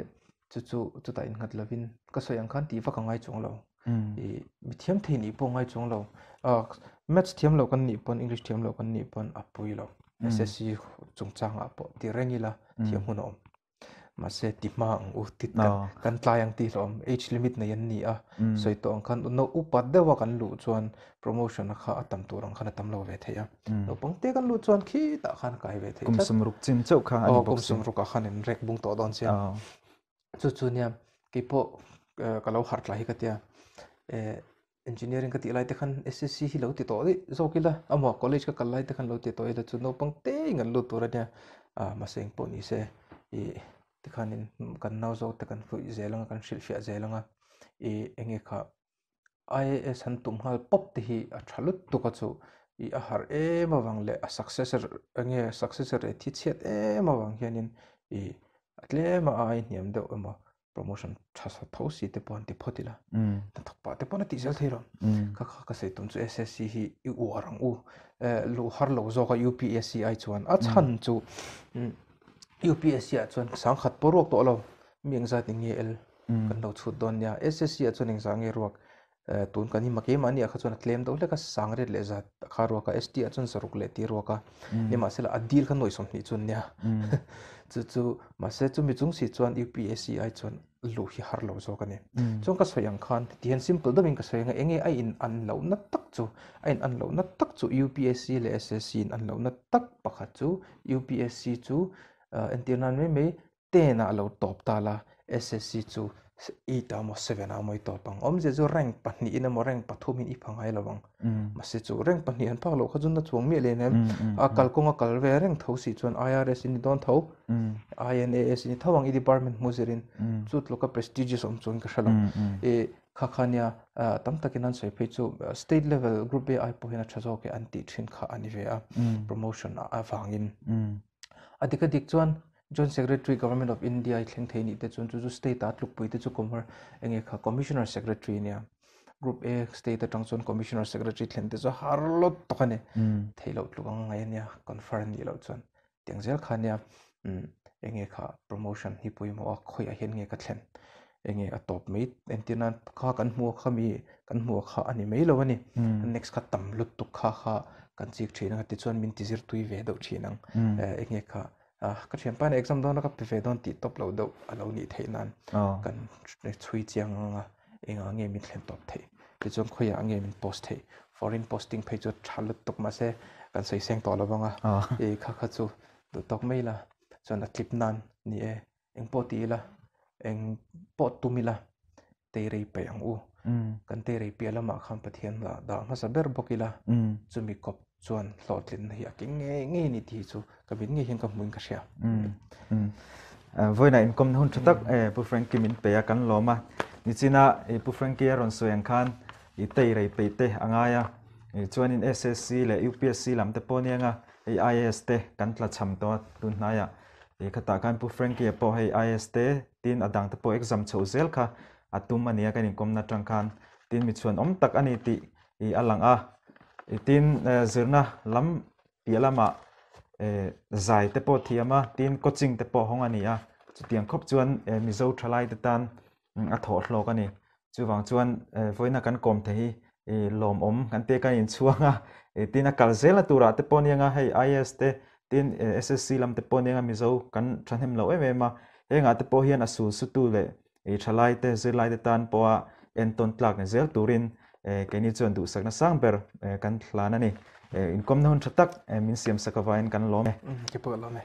chu chu chutah innghat lovin ka sawi ang khan tih vak a ngai chuang lo i mi thiam thei nih pawh a ngai chuang lo maths thiam lo kan nih pawn english thiam lo kan nih pawn a pui lo SSC chungchangah pawh ti reng ila thiam hun a awm. Mahse ti hma ang u tit kan kan tlai ang tih hlawm age limit nei an ni a sawi tawh ang khan no upat deuha kan luh chuan promotion a kha a tam tur ang khan a tam lo ve thei a naupang te kan luh chuan khitah khan a kai ve thei tlat kum sawmruk chin chauh kha a ni bawk kum sawmruk ah khan in rek bung tawh dawn chian chu chu nia keipawh ka lo harh tlai hi ka tia Engineering ka tih lai te khan SSC hi lo ti tawh daih zawk ila amaw college ka kal lai te khan lo ti tawh ila chu naupang te in an lut tur ania ah mahse eng pawh ni se ih tikhanin kan nau zawk te kan fuih zel anga kan hrilhfiah zel anga ih enge kha I_A_S han tum nghal pawp te hi a tha lutuk a chu ih a harh em avang leh a success enge success rate hi chhiat em avang hianin ih a tlem a ai hniam deuh emaw promotion tha sa tho si te pawh an ti phawt ila hnathawk pah te pawn a tih zel thei lo kha kha ka sawi tum chu SSC hi i uar ang u luh har lo zawk a UPSC ai chuan a chhan chu UPSC ah chuan sangkhat pawh ruak tawh lo mi engzat in nge el kan lo chhut dawn nia SSC ah chuan engzah nge ruak tun kan hima keimahni ah kha chuan a tlem deuh hlek a sang riat leh zat kha ruak a ST ah chuan zaruk leh ti ruak a nimahsela a dil kha nuaih sawmhnih chu an nia chu chu mahse chumi chung si chuan UPSC ai chuan luh hi har lo zawk a ni chuan ka sawi ang khan tihian simple deuhin ka sawi ang a enge a in an lohna tak chu a in an lohna tak chu UPSC leh SSC in an lohna tak pakhat chu UPSC chu entir nan mai mai. Ten ah lo tawp ta la, SSC chu eight ah emaw seven ah emaw i tawp ang. Awmzia chu rank pahnihin emaw rank pathumin i pha ngai lo ang. Mahse chu rank pahnih han phak loh kha chu na chuang miah leh nem. A kalkawng a kal ve reng tho si chuan IRS i ni dawn tho, INAS i ni tho ang i department hmu zirin. Chu tluka prestigious awm chuan ka hre lo. I kha kha nia tam takin an sawi phei chu state level group A ai pawh hian a tha zawk e an tih thin kha a ni ve a, promotion avangin. A dik a dik chuan Joint Secretary Government of India i thleng thei nih te chuan chu chu state a tlukpui te chu commer enge kha Commissioner Secretary nia. Group A state atang chuan Commissioner Secretary thlen te chu har lot tak a ni. Theih loh tluk ang ngai ania confer nih loh chuan tiang zel kha nia enge kha promotion hi pawimawh a khawiah hian nge ka thlen enge a tawp mai entir nan kha kan hmuh kha mi kan hmuh kha a ni mai lo a ni. Next kha tam lutuk kha kha kan chik thin ang tichuan min ti zir tui ve deuh thin ang enge kha ka thianpa nen exam dawn a ka pe ve dawn tih tawp lo deuh a lo nih theih nan kan chhui chiang ang a engah nge min thlen tawp theih tichuan khawiah nge min post theih foreign posting phei chu tha lutuk mahse kan sawi seng tawh lo vang a kha kha chu duh tawk mai la chuan a tlip nan ni e. Eng pawh ti ila, eng pawh tum ila, teirei paih ang u. Kan teirei piah lamah khan Pathian lah dah hmasa ber bawk ila, chumi kawp chuan hlawhtlinna hi a keng ngei ngei a ni tih hi chu ka mit ngei hian ka hmuin ka hria. Vawiinah inkawmna hun tha tak Pu Frankie min pe a, kan lawm a. Nichina Pu Frankie a rawn sawi ang khan i teirei peih te a ngai a, chuanin SSC leh UPSC lam te pawh nia nga hei IAS te kan tla cham tawh a tun hnaiah. Ih khatah khan Pu Frankie-a pawh hei IAS te tin a dang te pawh exam chhoh zel kha a tum a nia kan inkawmna atang khan tin mi chhuan awm tak a ni tih ih a lang a. Ih tin zirna lam piah lamah eh zai te pawh thiam a tin coaching te pawh hawng a ni a chutiang khawp chuan eh Mizo thalai te tan a thawh hlawk a ni. Chuvang chuan vawiina kan kawm thei hi i lawmawm kan tia kan inchhuang a, tin a kal zel a turah te pawh aniang a, hei IAS te tin SSC lam te pawh aniang a Mizo kan thahnem lo em em a, hengah te pawh hian a sul sutu leh i thalai te zirlai te tan pawha entawn tlak ni zel turin keini chuan duhsakna sang ber kan hlan a ni. Inkawmna hun tha tak min siamsak avangin kan lawm e. Ke pawh lawm e.